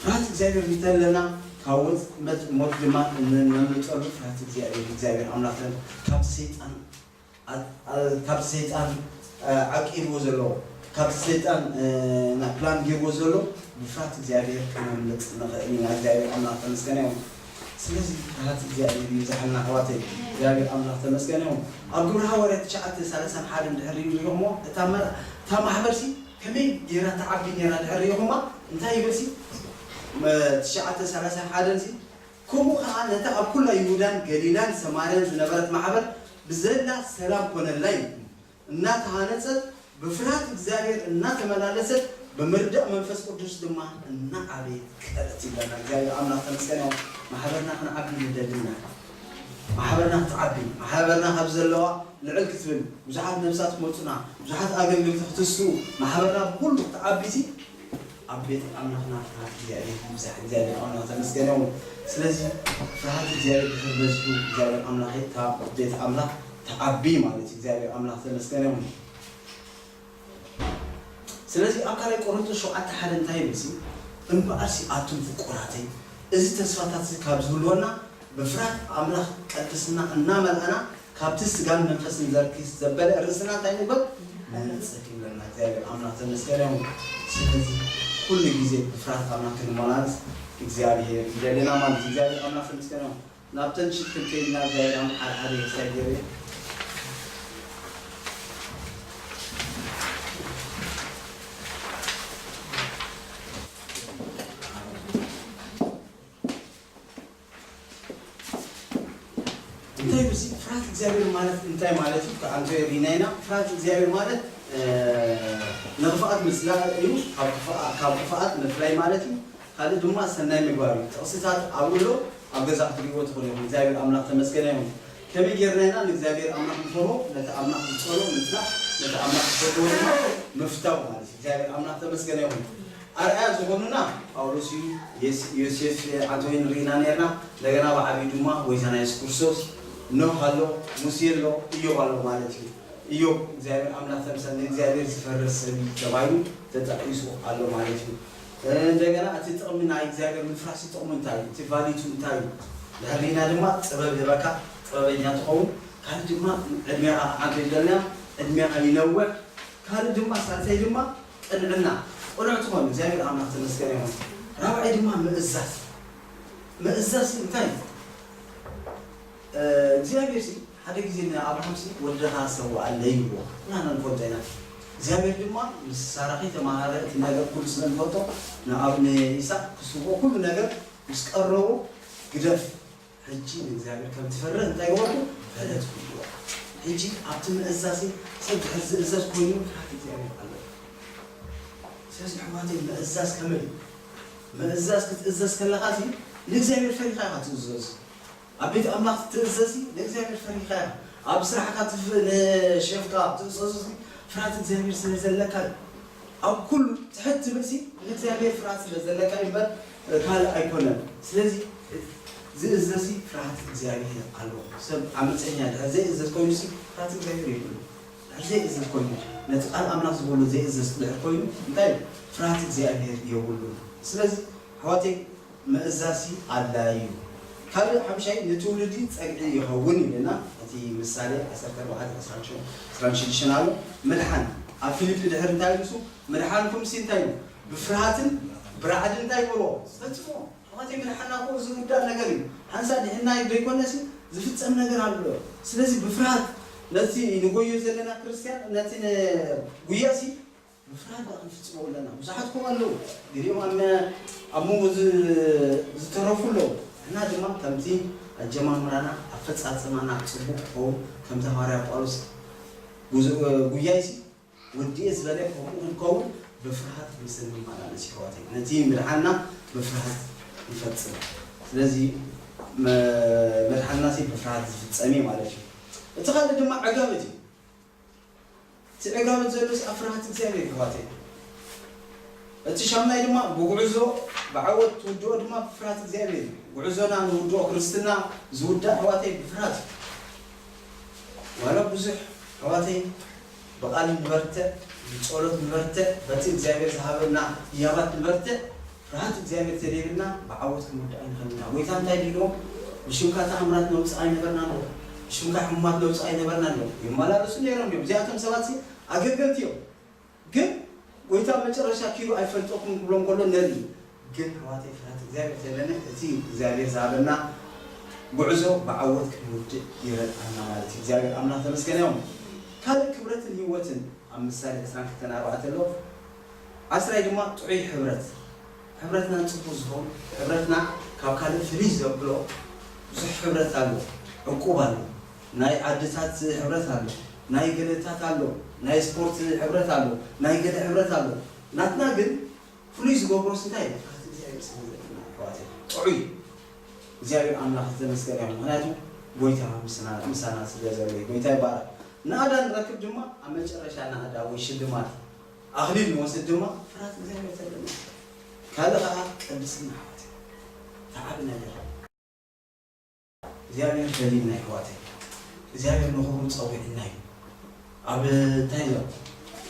ፍርሃት እግዚኣብሔር እንተለና፣ ካብ ወጥመድ ሞት ድማ እነምልጠሉ ፍርሃት እግዚኣብሔር፣ እግዚኣብሔር ኣምላኽ ካብ ሰይጣን ኣ-፣ ኣ-፣ ካብቲ ሰይጣን፣ እ፣ ዓቂብዎ ዘሎ፣ ካብቲ ሰይጣን፣ እ፣ ና ፕላን ጌርዎ ዘሎ ብፍርሃት እግዚኣብሔር ክነምልጥ ንኽእል ኢና። እግዚኣብሔር ኣምላኽ ተመስገነ ይኹን። ስለዚ ፍርሃት እግዚኣብሔር ይብዝሓልና ኣሕዋተይ። እግዚኣብሔር ኣምላኽ ተመስገነ ይኹን። ኣብ ግብረ ሃዋርያት ትሽዓተ ሰላሳን ሓደን እንድሕር ሪኢኹሞ፣ እታ መር-፣ እታ ማሕበርሲ ከመይ ጌራ ትዓቢ ኔራ እንድሕር ሪኢኹማ፣ እንታይ ይብልሲ? መ-፣ ትሽዓተ ሰላሳን ሓደንሲ፣ ከምኡ ኸዓ ነታ ኣብ ኵላ ይሁዳን ገሊላን ሰማርያን ዝነበረት ማሕበር ብዘላ ሰላም ኰነላ እዩ። እናተሃነጸት ብፍርሃት እግዚኣብሔር እናተመላለሰት ብምርዳእ መንፈስ ቅዱስ ድማ እናዓበየት ከደት ይብለና። እግዚኣብሔር ኣምላኽ ተመስገን ይኹን። ማሕበርና ክንዓቢ ንደሊ ኢና። ማሕበርና ክትዓቢ፣ ማሕበርና ካብ ዘለዋ ልዕል ክትብል፣ ብዙሓት ነፍሳት ክመጹና፣ ብዙሓት ኣገልገልቲ ክትስኡ፣ ማሕበርና ብኹሉ ክትዓቢ ሲ ኣብ ቤት ኣምላኽና ፍርሃት እግዚኣብሔር ይብዛሕ። እግዚኣብሔር ኣምላኽ ተመስገን ይኹን። ስለዚ ፍርሃት እግዚኣብሔር ድሕር በዚሑ እግዚኣብሔር ኣምላኸይ ካብ ቤት ኣምላኽ ትዓቢ ማለት እዩ። እግዚኣብሔር ኣምላኽ ተመስገን ይኹን። ስለዚ ኣብ ካልኣይ ቆሮንቶስ ሸውዓተ ሓደ እንታይ ይብል ሲ? እምበኣርሲ ኣቱም ፍቁራተይ፣ እዚ ተስፋታት እዚ ካብ ዝህልወና ብፍርሃት ኣምላኽ ቅድስና እናመልኣና ካብቲ ስጋን መንፈስን ዘርኪስ ዘበለ ርእስና እንታይ ንግበር? ነንጽህ ይብለና እግዚኣብሔር ኣምላኽ ተመስገን ይኹን። ስለዚ ኩሉ ግዜ ብፍርሃት ኣምላኽ ክንመላለስ እግዚኣብሔር ይደልየና ማለት እዩ። እግዚኣብሔር ኣምላኽ ተመስገን ይኹን። ናብተን ሽት ክንከይድና እግዚኣብሔር ኣምላኽ ሓደ ሓደ የሳይ ገይሩ እንታይ እዩ እዚ ፍርሃት እግዚኣብሔር ማለት እንታይ ማለት እዩ? ከኣንቶ ሪናይና ፍርሃት እግዚኣብሔር ማለት ንክፍኣት ምስላ እዩ። ካብ ክፍኣት ምፍላይ ማለት እዩ። ካልእ ድማ ሰናይ ምግባር እዩ። ጥቕስታት ኣብኡ ኣሎ፣ ኣብ ገዛ ክትሪእዎ ትኽእሉ ኢኹም። እግዚኣብሔር ኣምላኽ ተመስገነ ይኹን። ከመይ ጌርና ኢና ንእግዚኣብሔር ኣምላኽ ንፈርሆ? ነቲ ኣምላኽ ዝጸሎ ምጽናዕ፣ ነቲ ኣምላኽ ዝፈትዎ ድማ ምፍታው ማለት እዩ። እግዚኣብሔር ኣምላኽ ተመስገነ ይኹን። ኣርኣያ ዝኾኑና ጳውሎስ እዩ፣ ዮሴፍ ዓንቶኒ ርኢና ነርና። እንደገና ብዓብዩ ድማ ጎይታና የሱስ ክርስቶስ፣ ኖህ ኣሎ፣ ሙሴ ኣሎ፣ እዮብ ኣሎ ማለት እዩ። እዮብ እግዚኣብሔር ኣምላኽ ተምሰል ንእግዚኣብሔር ዝፈርህ ሰብ እዩ ተባሂሉ ተጠቒሱ ኣሎ ማለት እዩ። እንደገና እቲ ጥቕሚ ናይ እግዚኣብሔር ምፍራስ ጥቕሙ እንታይ እዩ? እቲ ቫሊቱ እንታይ እዩ? ድሕር ርኢና ድማ ጥበብ ይህበካ፣ ጥበበኛ ትኸውን። ካልእ ድማ ዕድሜኻ ክዓቢ ይደልና፣ ዕድሜኻ ይነውሕ። ካልእ ድማ ሳልሳይ ድማ ቅንዕና፣ ቅኑዕ ትኾን። እግዚኣብሔር ኣምላኽ ተመስገን ይኹን። ራብዓይ ድማ ምእዛዝ። ምእዛዝ እንታይ እዩ? እግዚኣብሔር ሲ ሓደ ግዜ ንኣብርሃም ሲ ወደኻ ሰውኣለይ ይብሎ። ኩላና ንፈልጦ ኢና። እግዚኣብሔር ድማ ምስ ሳራ ከይተማሃረ እቲ ነገር ኩሉ ስለ ንፈልጦ ንኣብ ንይስሓቅ ክስውኦ ኩሉ ነገር ምስ ቀረቡ ግደፍ ሕጂ ንእግዚኣብሔር ከም ትፈርህ እንታይ ገበርኩ? ፈለጥኩ ይብሎ። ሕጂ ኣብቲ ምእዛዝ ሰብ ድሕር ዝእዘዝ ኮይኑ ፍርሃት እግዚኣብሔር ኣሎ። ስለዚ ኣሕዋተይ ምእዛዝ ከመይ እዩ? ምእዛዝ ክትእዘዝ ከለኻ ሲ ንእግዚኣብሔር ፈሪኻ ኢኻ ትእዘዝ። ኣብ ቤት ኣምላኽ ትእዘዝ ሲ ንእግዚኣብሔር ፈሪኻ ኢኻ። ኣብ ስራሕካ ትፍ ንሸፍካ ትእዘዝ ሲ ፍርሃት እግዚኣብሔር ስለ ዘለካ እዩ። ኣብ ኩሉ ትሕት ትብል ሲ ንእግዚኣብሔር ፍርሃት ስለ ዘለካ እዩ እምበር ካልእ ኣይኮነን። ስለዚ ዝእዘዝ ሲ ፍርሃት እግዚኣብሔር ኣሎ። ሰብ ዓመፀኛ ድሕር ዘይእዘዝ ኮይኑ ሲ ፍርሃት እግዚኣብሔር የብሉ። ድሕር ዘይእዘዝ ኮይኑ ነቲ ቃል ኣምላኽ ዝበሎ ዘይእዘዝ ድሕር ኮይኑ እንታይ እዩ? ፍርሃት እግዚኣብሔር የብሉ። ስለዚ ኣሕዋተይ ምእዛዝ ሲ ኣድላዪ እዩ። ካልእ ሓምሻይ ንትውልዲ ጸግዒ ይኸውን ይብለና እቲ ምሳሌ ዓሰርተ ኣርባዕተ ዕስራን ሽዱሽተን ኣሎ። ምድሓን ኣብ ፊልጲ ድሕር እንታይ ኢሉ እሱ ምድሓንኩም ሲ እንታይ እዩ? ብፍርሃትን ብራዕድን እንታይ ይበልዎ? ፈጽሞ ኣሕዋተይ ምድሓና እኮ ዝውዳእ ነገር እዩ። ሓንሳእ ድሕና ዘይኮነሲ ዝፍጸም ነገር ኣሎ። ስለዚ ብፍርሃት ነቲ ንጎዮ ዘለና ክርስትያን ነቲ ጉያ ሲ ብፍርሃት ደኣ ክንፍጽሞ ኣለና። ብዙሓት እኮ ኣለዉ። ገሊኦም ኣብ መ- ኣብ መንጎ ዝ- ዝተረፉ ኣለዉ። ንሕና ድማ ከምቲ ኣጀማምራና ኣፈጻጽማና ጽቡቕ ክኸውን ከምቲ ሃዋርያ ጳውሎስ ጉዝ- ጉያይሲ ወዲኤ ዝበለ ከምኡ ክንከውን ብፍርሃት ምስ እንመላለስ ይሕዋተይ ነቲ ምድሓንና ብፍርሃት ንፈጽም። ስለዚ መ- መድሓንና ሲ ብፍርሃት ዝፍጸም እዩ ማለት እዩ። እቲ ካልእ ድማ ዕጋበት እዩ። እቲ ዕጋበት ዘሎስ ኣብ ፍርሃት እግዚኣብሔር ይሕዋተይ። እቲ ሻምናይ ድማ ብጉዕዞ ብዓወት ትውድኦ ድማ ብፍርሃት እግዚኣብሔር እዩ። ጉዕዞና ንውድኦ ክርስትና ዝውዳእ ኣሕዋተይ ብፍርሃት እዩ። ዋላ ብዙሕ ኣሕዋተይ ብቓል ንበርትዕ፣ ብጸሎት ንበርትዕ፣ በቲ እግዚኣብሔር ዝሃበና ህያባት ንበርትዕ፣ ፍርሃት እግዚኣብሔር ተደይብልና ብዓወት ክንውድእ ኣይንኽእልን ኢና። ጎይታ እንታይ ኢልዎም? ብሽምካ ተኣምራት ነውጽእ ኣይነበርናን ዶ? ብሽምካ ሕሙማት ነውጽእ ኣይነበርናን ዶ? ይመላለሱ ነይሮም እዮም። እዚኣቶም ሰባት ሲ ኣገልገልቲ እዮም። ግን ጎይታ መጨረሻ ኪዱ ኣይፈልጠኩም ክብሎም ከሎ ነርኢ። ግን ኣሕዋተይ ፍርሃት እግዚኣብሔር ተለነ እቲ እግዚኣብሔር ዝሃበና ጉዕዞ ብዓወት ክንውድእ ይረድኣና ማለት እዩ። እግዚኣብሔር ኣምላኽ ተመስገነ ይኹን። ካልእ ክብረትን ህይወትን ኣብ ምሳሌ ዕስራን ክልተን ኣርባዕተ ኣሎ። ዓስራይ ድማ ጥዑይ ሕብረት። ሕብረትና ጽቡቕ ዝኸውን ሕብረትና ካብ ካልእ ፍልይ ዘብሎ ብዙሕ ሕብረት ኣሎ። ዕቁብ ኣሎ። ናይ ዓድታት ሕብረት ኣሎ። ናይ ገለታት ኣሎ። ናይ ስፖርት ሕብረት ኣሎ። ናይ ገለ ሕብረት ኣሎ። ናትና ግን ፍሉይ ዝገብሮስ እንታይ እዩ? ፍርሃት እግዚኣብሔር ስለ ዘለና ኣሕዋተይ። ጥዑይ እግዚኣብሔር ኣምላኽ ዝተመስገነ ይኹን። ምኽንያቱ ጎይታ ምሳና ስለ ዘሎ እዩ። ጎይታ ይባረክ። ናእዳ ንረክብ ድማ ኣብ መጨረሻ ናእዳ ወይ ሽልማት ኣኽሊል ንወስድ ድማ ፍርሃት እግዚኣብሔር ዘለና። ካልእ ኸዓ ቅድስና ኣሕዋተይ። ተዓቢ ነገር እግዚኣብሔር ደልዩና ኣሕዋተይ። እግዚኣብሔር ንኽብሩ ጸዊዕና እዩ። ኣብ እንታይ ኢሎም?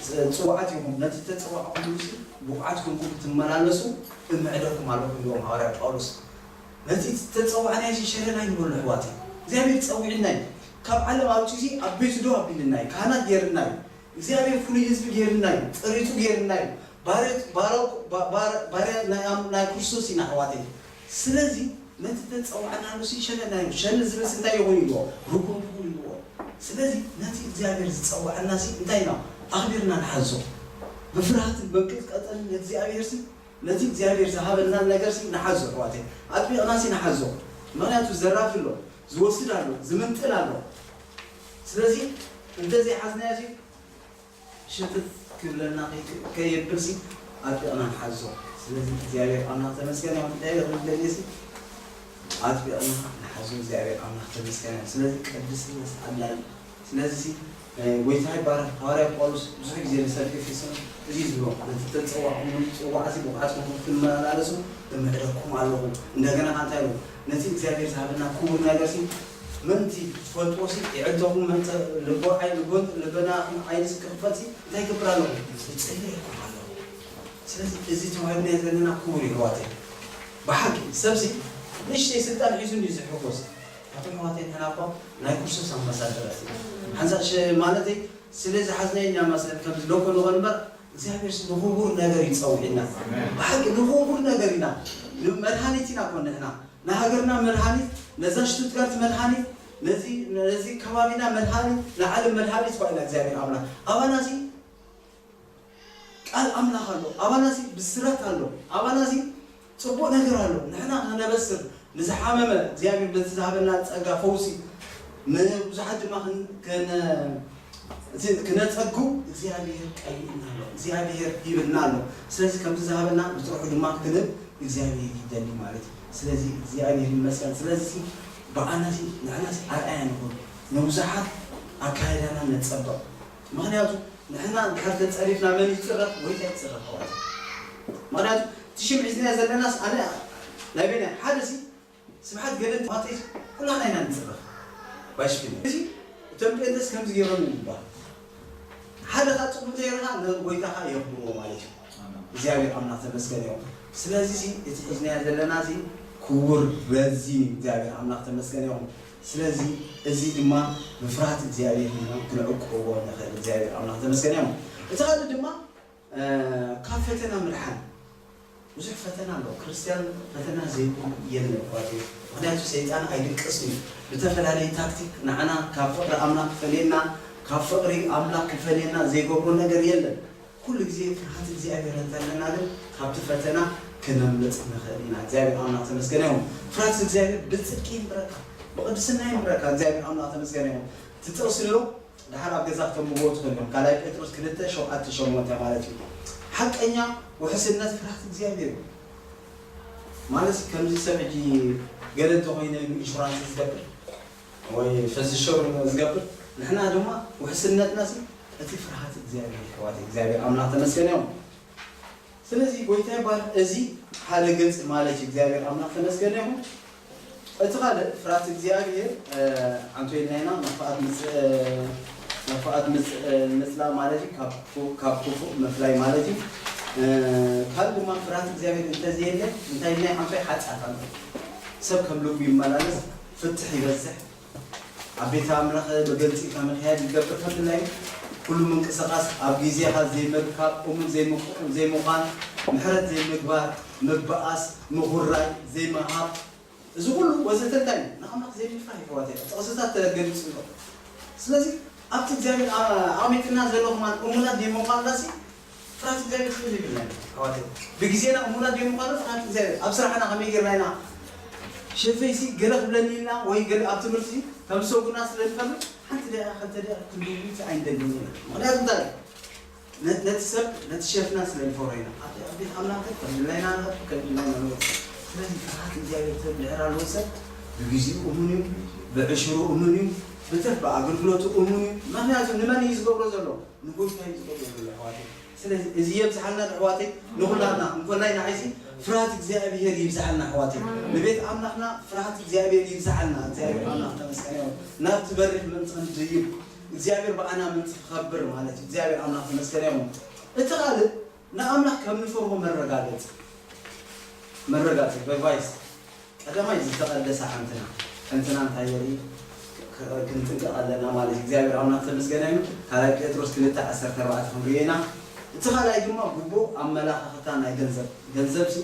ጽ- ጽዋዓት ኢኹም፣ ነቲ ተጸዋዕኹምሉ ብቑዓት ኮንኩም ክትመላለሱ እምዕደኩም ኣለኹ ኢልዎም ሃዋርያ ጳውሎስ። ነቲ ተጸዋዕናዮ ሸለል ኣይንበሎ ኣሕዋተይ። እግዚኣብሔር ጸዊዕና እዩ። ካብ ዓለም ኣውፂኡሲ ኣብ ቤቱ ደው ኣቢልና እዩ። ካህናት ገይርና እዩ። እግዚኣብሔር ፍሉይ ህዝቢ ገይርና እዩ። ጥሪቱ ገይርና እዩ። ባርያ ባርያ ናይ ክርስቶስ ኢና ኣሕዋተይ። ስለዚ ነቲ ተፀዋዕናሉ ሲ ሸለናዮ። ሸል ዝብልሲ እንታይ ይኹን ይብልዎ? ርጉም ይኹን ይብልዎ። ስለዚ ነቲ እግዚኣብሔር ዝፀዋዕና ሲ እንታይ ኢና ኣኽቢርና ንሓዞ። ብፍርሃትን በንቅጥቀጥን ንእግዚኣብሔር ሲ ነቲ እግዚኣብሔር ዝሃበና ነገር ሲ ንሓዞ ኣሕዋተይ። ኣጥቢቕና ሲ ንሓዞ። ምኽንያቱ ዘራፊ ኣሎ፣ ዝወስድ ኣሎ፣ ዝምንጥል ኣሎ። ስለዚ እንተዘይሓዝናዮ ሲ ሽትት ክብለና ከይብል ሲ ኣጥቢቕና ንሓዞ። ስለዚ እግዚኣብሔር ኣምላኽ ተመስገን ይኹን። እንታይ ኢለ ክብል ደልየ ሲ ኣጥቢቕና ንሓዞ። እግዚኣብሔር ኣምላኽ ተመስገን ይኹን። ስለዚ ቅድስና ሲ ኣድላዪ። ስለዚ ሲ ጎይታ ይባረክ። ሃዋርያ ጳውሎስ ብዙሕ ግዜ ንሰብ ኤፌሶን እዚ ዝብሎ ነቲ ተፀዋዕኩምሉ ፅዋዕ ሲ ብቕዓትኩም ክትመላለሱ እምዕደኩም ኣለኹ። እንደገና ከ እንታይ ኢሉ? ነቲ እግዚኣብሔር ዝሃበና ክቡር ነገር ሲ ምእንቲ ትፈልጥዎ ሲ ይዕደኹም። ምእንቲ ልቦ ዓይኒ ልቦን ልበናኹም ዓይኒ ሲ ክኽፈት ሲ እንታይ ይገብር ኣለኹ? ይፅልየኩም ኣለኹ። ስለዚ እዚ ተዋሂብናዮ ዘለና ክቡር እዩ ኣሕዋተይ። ብሓቂ ሰብ ሲ ንእሽተይ ስልጣን ሒዙ እንድዩ ዝሕጎስ። ኣቶም ኣሕዋተይ ንሕና እኮ ናይ ክርስቶስ ኣምባሳደራት ኢና። ሓንሳእ ሸ ማለተይ ስለ ዝሓዝናዮ ኢና መስለን ከምዚ ሎኮ ንኾን እምበር እግዚኣብሔር ሲ ንኽቡር ነገር ይፀውዕና። ብሓቂ ንኽቡር ነገር ኢና። መድሃኒት ኢና እኮ ንሕና። ንሃገርና መድሃኒት፣ ነዛ ሽቱትጋርት መድሃኒት፣ ነዚ ነዚ ከባቢና መድሃኒት፣ ንዓለም መድሃኒት እኳ ኢና እግዚኣብሔር ኣምላኽ። ኣባና ሲ ቃል ኣምላኽ ኣሎ። ኣባና ሲ ብስራት ኣሎ። ኣባና ሲ ፅቡቕ ነገር ኣሎ። ንሕና ከነበስር ንዝሓመመ እግዚኣብሔር በቲ ዝሃበና ጸጋ ፈውሲ ንብዙሓት ድማ ክን- ክነ- እቲ ክነጸጉ እግዚኣብሔር ቀይእና ኣሎ። እግዚኣብሔር ሂብና ኣሎ። ስለዚ ከምቲ ዝሃበና ብጥርሑ ድማ ክንህብ እግዚኣብሔር ይደሊ ማለት እዩ። ስለዚ እግዚኣብሔር ይመስገን። ስለዚ ሲ ብኣና ሲ ንሕና ሲ ኣርኣያ ንኹን። ንብዙሓት ኣካይዳና ነጸብቕ። ምኽንያቱ ንሕና እንድሕር ተጸሪፍና መን ይጽረፍ? ጎይታ ይጽረፍ ኣሕዋት። ምኽንያቱ እቲ ሽም ሒዝናዮ ዘለናስ ኣነ ናይ በይና ሓደ ሲ ስብሓት ገለ ማቴስ ኩላና ኢና ንጽረፍ። ባሽኪ እዚ እቶም ጴንጠስ ከምዚ ገይሮም ይባል ሓደ ካ ጽቡቅ ዘይረኻ ንጎይታ ካ የኽብርዎ ማለት እዩ። እግዚኣብሔር ኣምላኽ ተመስገን ይኹን። ስለዚ ሲ እቲ ሒዝናዮ ዘለና ሲ ክቡር ረዚን እዩ። እግዚኣብሔር ኣምላኽ ተመስገን ይኹን። ስለዚ እዚ ድማ ብፍርሃት እግዚኣብሔር ኢና ክንዕቅቦ ንኽእል። እግዚኣብሔር ኣምላኽ ተመስገን ይኹን። እቲ ካልእ ድማ ካብ ፈተና ምድሓን። ብዙሕ ፈተና ኣሎ። ክርስትያን ፈተና ዘይብሉ የለን። ምኽንያቱ ሰይጣን ኣይድቅስን እዩ። ብተፈላለየ ታክቲክ ንዓና ካብ ፍቕሪ ኣምላኽ ክፈልየና፣ ካብ ፍቕሪ ኣምላኽ ክፈልየና ዘይገብሮ ነገር የለን። ኩሉ ግዜ ፍርሃት እግዚኣብሔር እንተለና ግን ካብቲ ፈተና ክነምልጥ ንኽእል ኢና። እግዚኣብሔር ኣምላኽ ተመስገነ ይኹን። ፍርሃት እግዚኣብሔር ብጽድቂ ይምረካ፣ ብቕድስና ይምረካ። እግዚኣብሔር ኣምላኽ ተመስገነ ይኹን። እቲ ጥቕሲ ንሎ ድሓር ኣብ ገዛ ክተንብቦ ትኽእል እዮም። ካልኣይ ጴጥሮስ ክልተ ሸውዓተ ሸሞንተ ማለት እዩ። ሓቀኛ ውሕስነት ፍርሃት እግዚኣብሔር እዩ። ማለት ከምዚ ሰብ ሕጂ ገለ እንተኾይነ ኢንሹራንስ ዝገብር ወይ ፈዚ ሸሩ ዝገብር ንሕና ድማ ውሕስነትና ሲ እቲ ፍርሃት እግዚኣብሔር ይሕዋት እግዚኣብሔር ኣምላኽ ተመስገን እዮም። ስለዚ ጎይታ ይባል እዚ ሓደ ገጽ ማለት እዩ። እግዚኣብሔር ኣምላኽ ተመስገን ይኹን። እቲ ካልእ ፍርሃት እግዚኣብሔር ኣንቶ ኢልናይና መጥፋኣት መጥፋኣት ምፅላ ማለት እዩ። ካብ ክፉእ ምፍላይ ማለት እዩ። ካልእ ድማ ፍርሃት እግዚኣብሔር እንተዘየለ እንታይ ኢልናይ ሓንሳይ ሓጢኣት ኣሎ። ሰብ ከም ልቡ ይመላለስ፣ ፍትሕ ይበዝሕ፣ ኣብ ቤት ኣምላኽ ብግልፂ ኢልካ ምክያድ ይገብር። ከምድላይ ኩሉ ምንቅስቃስ ኣብ ግዜኻ ዘይምርካብ፣ እሙን ዘይምዃን፣ ምሕረት ዘይምግባር፣ ምብኣስ፣ ምኹራይ፣ ዘይምሃብ፣ እዚ ኩሉ ወዘተ እንታይ እዩ? ንኣምላኽ ዘይምፍራህ ይሕዋት እያ። ጥቕስታት ተገሊጹ ኣሎ። ስለዚ ኣብቲ እግዚኣብሔር ኣቐሚጥና ዘሎ ከማን እሙናት ዘይምዃንና ሲ ፍርሃት እግዚኣብሔር ስለ ዘይብልና እዩ። ኣሕዋተይ፣ ብግዜና እሙናት ዘይምዃኑ ፍርሃት እግዚኣብሔር ኣብ ስራሕና ከመይ ጌርና ኢና ሸፈይሲ ገለ ክብለኒ ኢልና ወይ ገለ ኣብ ትምህርቲ ከም ዝሰጉና ስለ ንፈልጥ ሓንቲ ደቂቃ ክልተ ደቂቃ ክንድውይቲ ኣይንደልን ኢና። ምኽንያቱ እንታይ እዩ? ነ- ነቲ ሰብ ነቲ ሸፍና ስለ ንፈሮ ኢና። ኣብ ኣብ ቤት ኣምላኽ ግን ከም ድላይና ንኸድ ከም ድላይና ንወጽእ። ስለዚ ፍርሃት እግዚኣብሔር ትብል ድሕር ኣለዎ ሰብ ብግዜኡ እሙን እዩ፣ ብዕሽሩ እሙን እዩ፣ ብተፍ ብኣገልግሎቱ እሙን እዩ። ምኽንያቱ ንመን እዩ ዝገብሮ ዘሎ? ንጎይታ እዩ ዝገብሮ ዘሎ ኣሕዋተይ። ስለዚ እዚ የብዝሓልና ኣሕዋተይ፣ ንኹላትና እንኮላይ ንዓይሲ ፍርሃት እግዚኣብሔር ይብዝሓልና ኣሕዋተይ። ንቤት ኣምላኽና ፍርሃት እግዚኣብሔር ይብዝሓልና። እግዚኣብሔር ኣምላኽ ተመስገን ይኹን። ናብ ትበርህ ምእንቲ ክንድይብ እግዚኣብሔር ብኣና ምእንቲ ክኸብር ማለት እዩ። እግዚኣብሔር ኣምላኽ ተመስገን ይኹን። እቲ ካልእ ንኣምላኽ ከም ንፈርሆ መረጋገጺ መረጋገጺ በቫይስ ቀዳማይ ዝተቐደሰ ሓንትና። ሓንትና እንታይ የርኢ? ክንጥንቀቕ ኣለና ማለት እዩ። እግዚኣብሔር ኣምላኽ ተመስገና እዩ። ካልኣይ ጴጥሮስ ክልተ ዓሰርተ ኣርባዕተ ክንሪኦ ኢና። እቲ ካልኣይ ድማ ግቡእ ኣመላኻኽታ ናይ ገንዘብ። ገንዘብ ሲ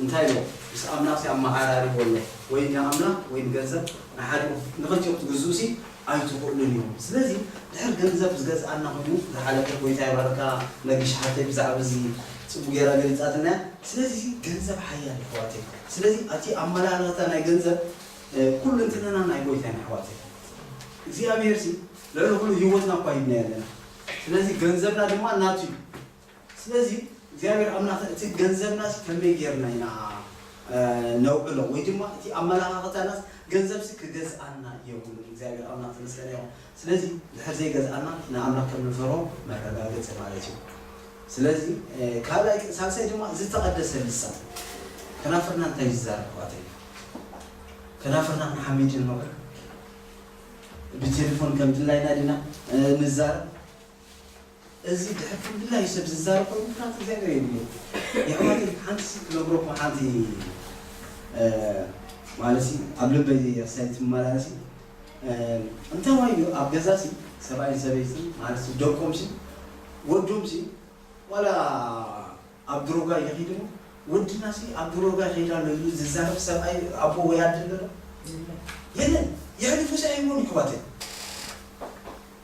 እንታይ ኢልዎ? ምስ ኣምላኽ ሲ ኣመዓራሪዎ ኣሎ። ወይ ንኣምላኽ ወይ ንገንዘብ ንሓዲኡ ንኽልቲኡ ክትግዝኡ ሲ ኣይትኽእሉን ኢኹም። ስለዚ ድሕር ገንዘብ ዝገዝኣና ኮይኑ ዝሓለፈ ጎይታ ይባርካ ነጊሽ ሓተይ ብዛዕባ እዚ ጽቡቅ ገይራ ገሊጻትና እያ። ስለዚ ገንዘብ ሓያል ኣሕዋተይ። ስለዚ ኣቲ ኣመላላታ ናይ ገንዘብ ኩልንትናና ናይ ጎይታ ኢና ኣሕዋተይ። እግዚኣብሔር ሲ ልዕሊ ኩሉ ህይወትና እኳ ሂብና ኣለና። ስለዚ ገንዘብና ድማ ናቱ እዩ። ስለዚ እግዚኣብሔር ኣምላኽ እቲ ገንዘብና ሲ ከመይ ጌርና ኢና ነውዕሎ ወይ ድማ እቲ ኣመላኻኽታናስ ገንዘብ ሲ ክገዝኣና የብሉን። እግዚኣብሔር ኣምላኽ ተመስገነ ይኹን። ስለዚ ድሕር ዘይገዝኣና ንኣምላኽ ከም ንፈርሆ መረጋገፂ ማለት እዩ። ስለዚ ካልኣይ ሳልሳይ ድማ ዝተቐደሰ ልሳን ከናፍርና እንታይ ይዛረብ ኣሕዋተይ? ከናፍርና ክንሓሚድ ንኽእል ብቴሌፎን ከም ድላይና ዲና ንዛረብ? እዚ ድሕር ከም ድላዩ ሰብ ዝዛረብ ኮይኑ ፍርሃት እግዚኣብሔር የብሉ። የሕዋተይ ሓንቲ ክነግረኩም ሓንቲ ማለት ኣብ ልበይ ክሳይ ትመላለሲ እንተዋዩ ኣብ ገዛ ሲ ሰብኣይ ሰበይቲ ማለት ደቆም ሲ ወዶም ሲ ዋላ ኣብ ድሮጋ ይኸይድ እሞ ወድና ሲ ኣብ ድሮጋ ይኸይድ ኣሎ ኢሉ ዝዛረብ ሰብኣይ ኣቦ ወይ ኣደ ኣሎ ዶ? የለን። የሕልፉ ሲ ኣይብሉን ይሕዋተይ።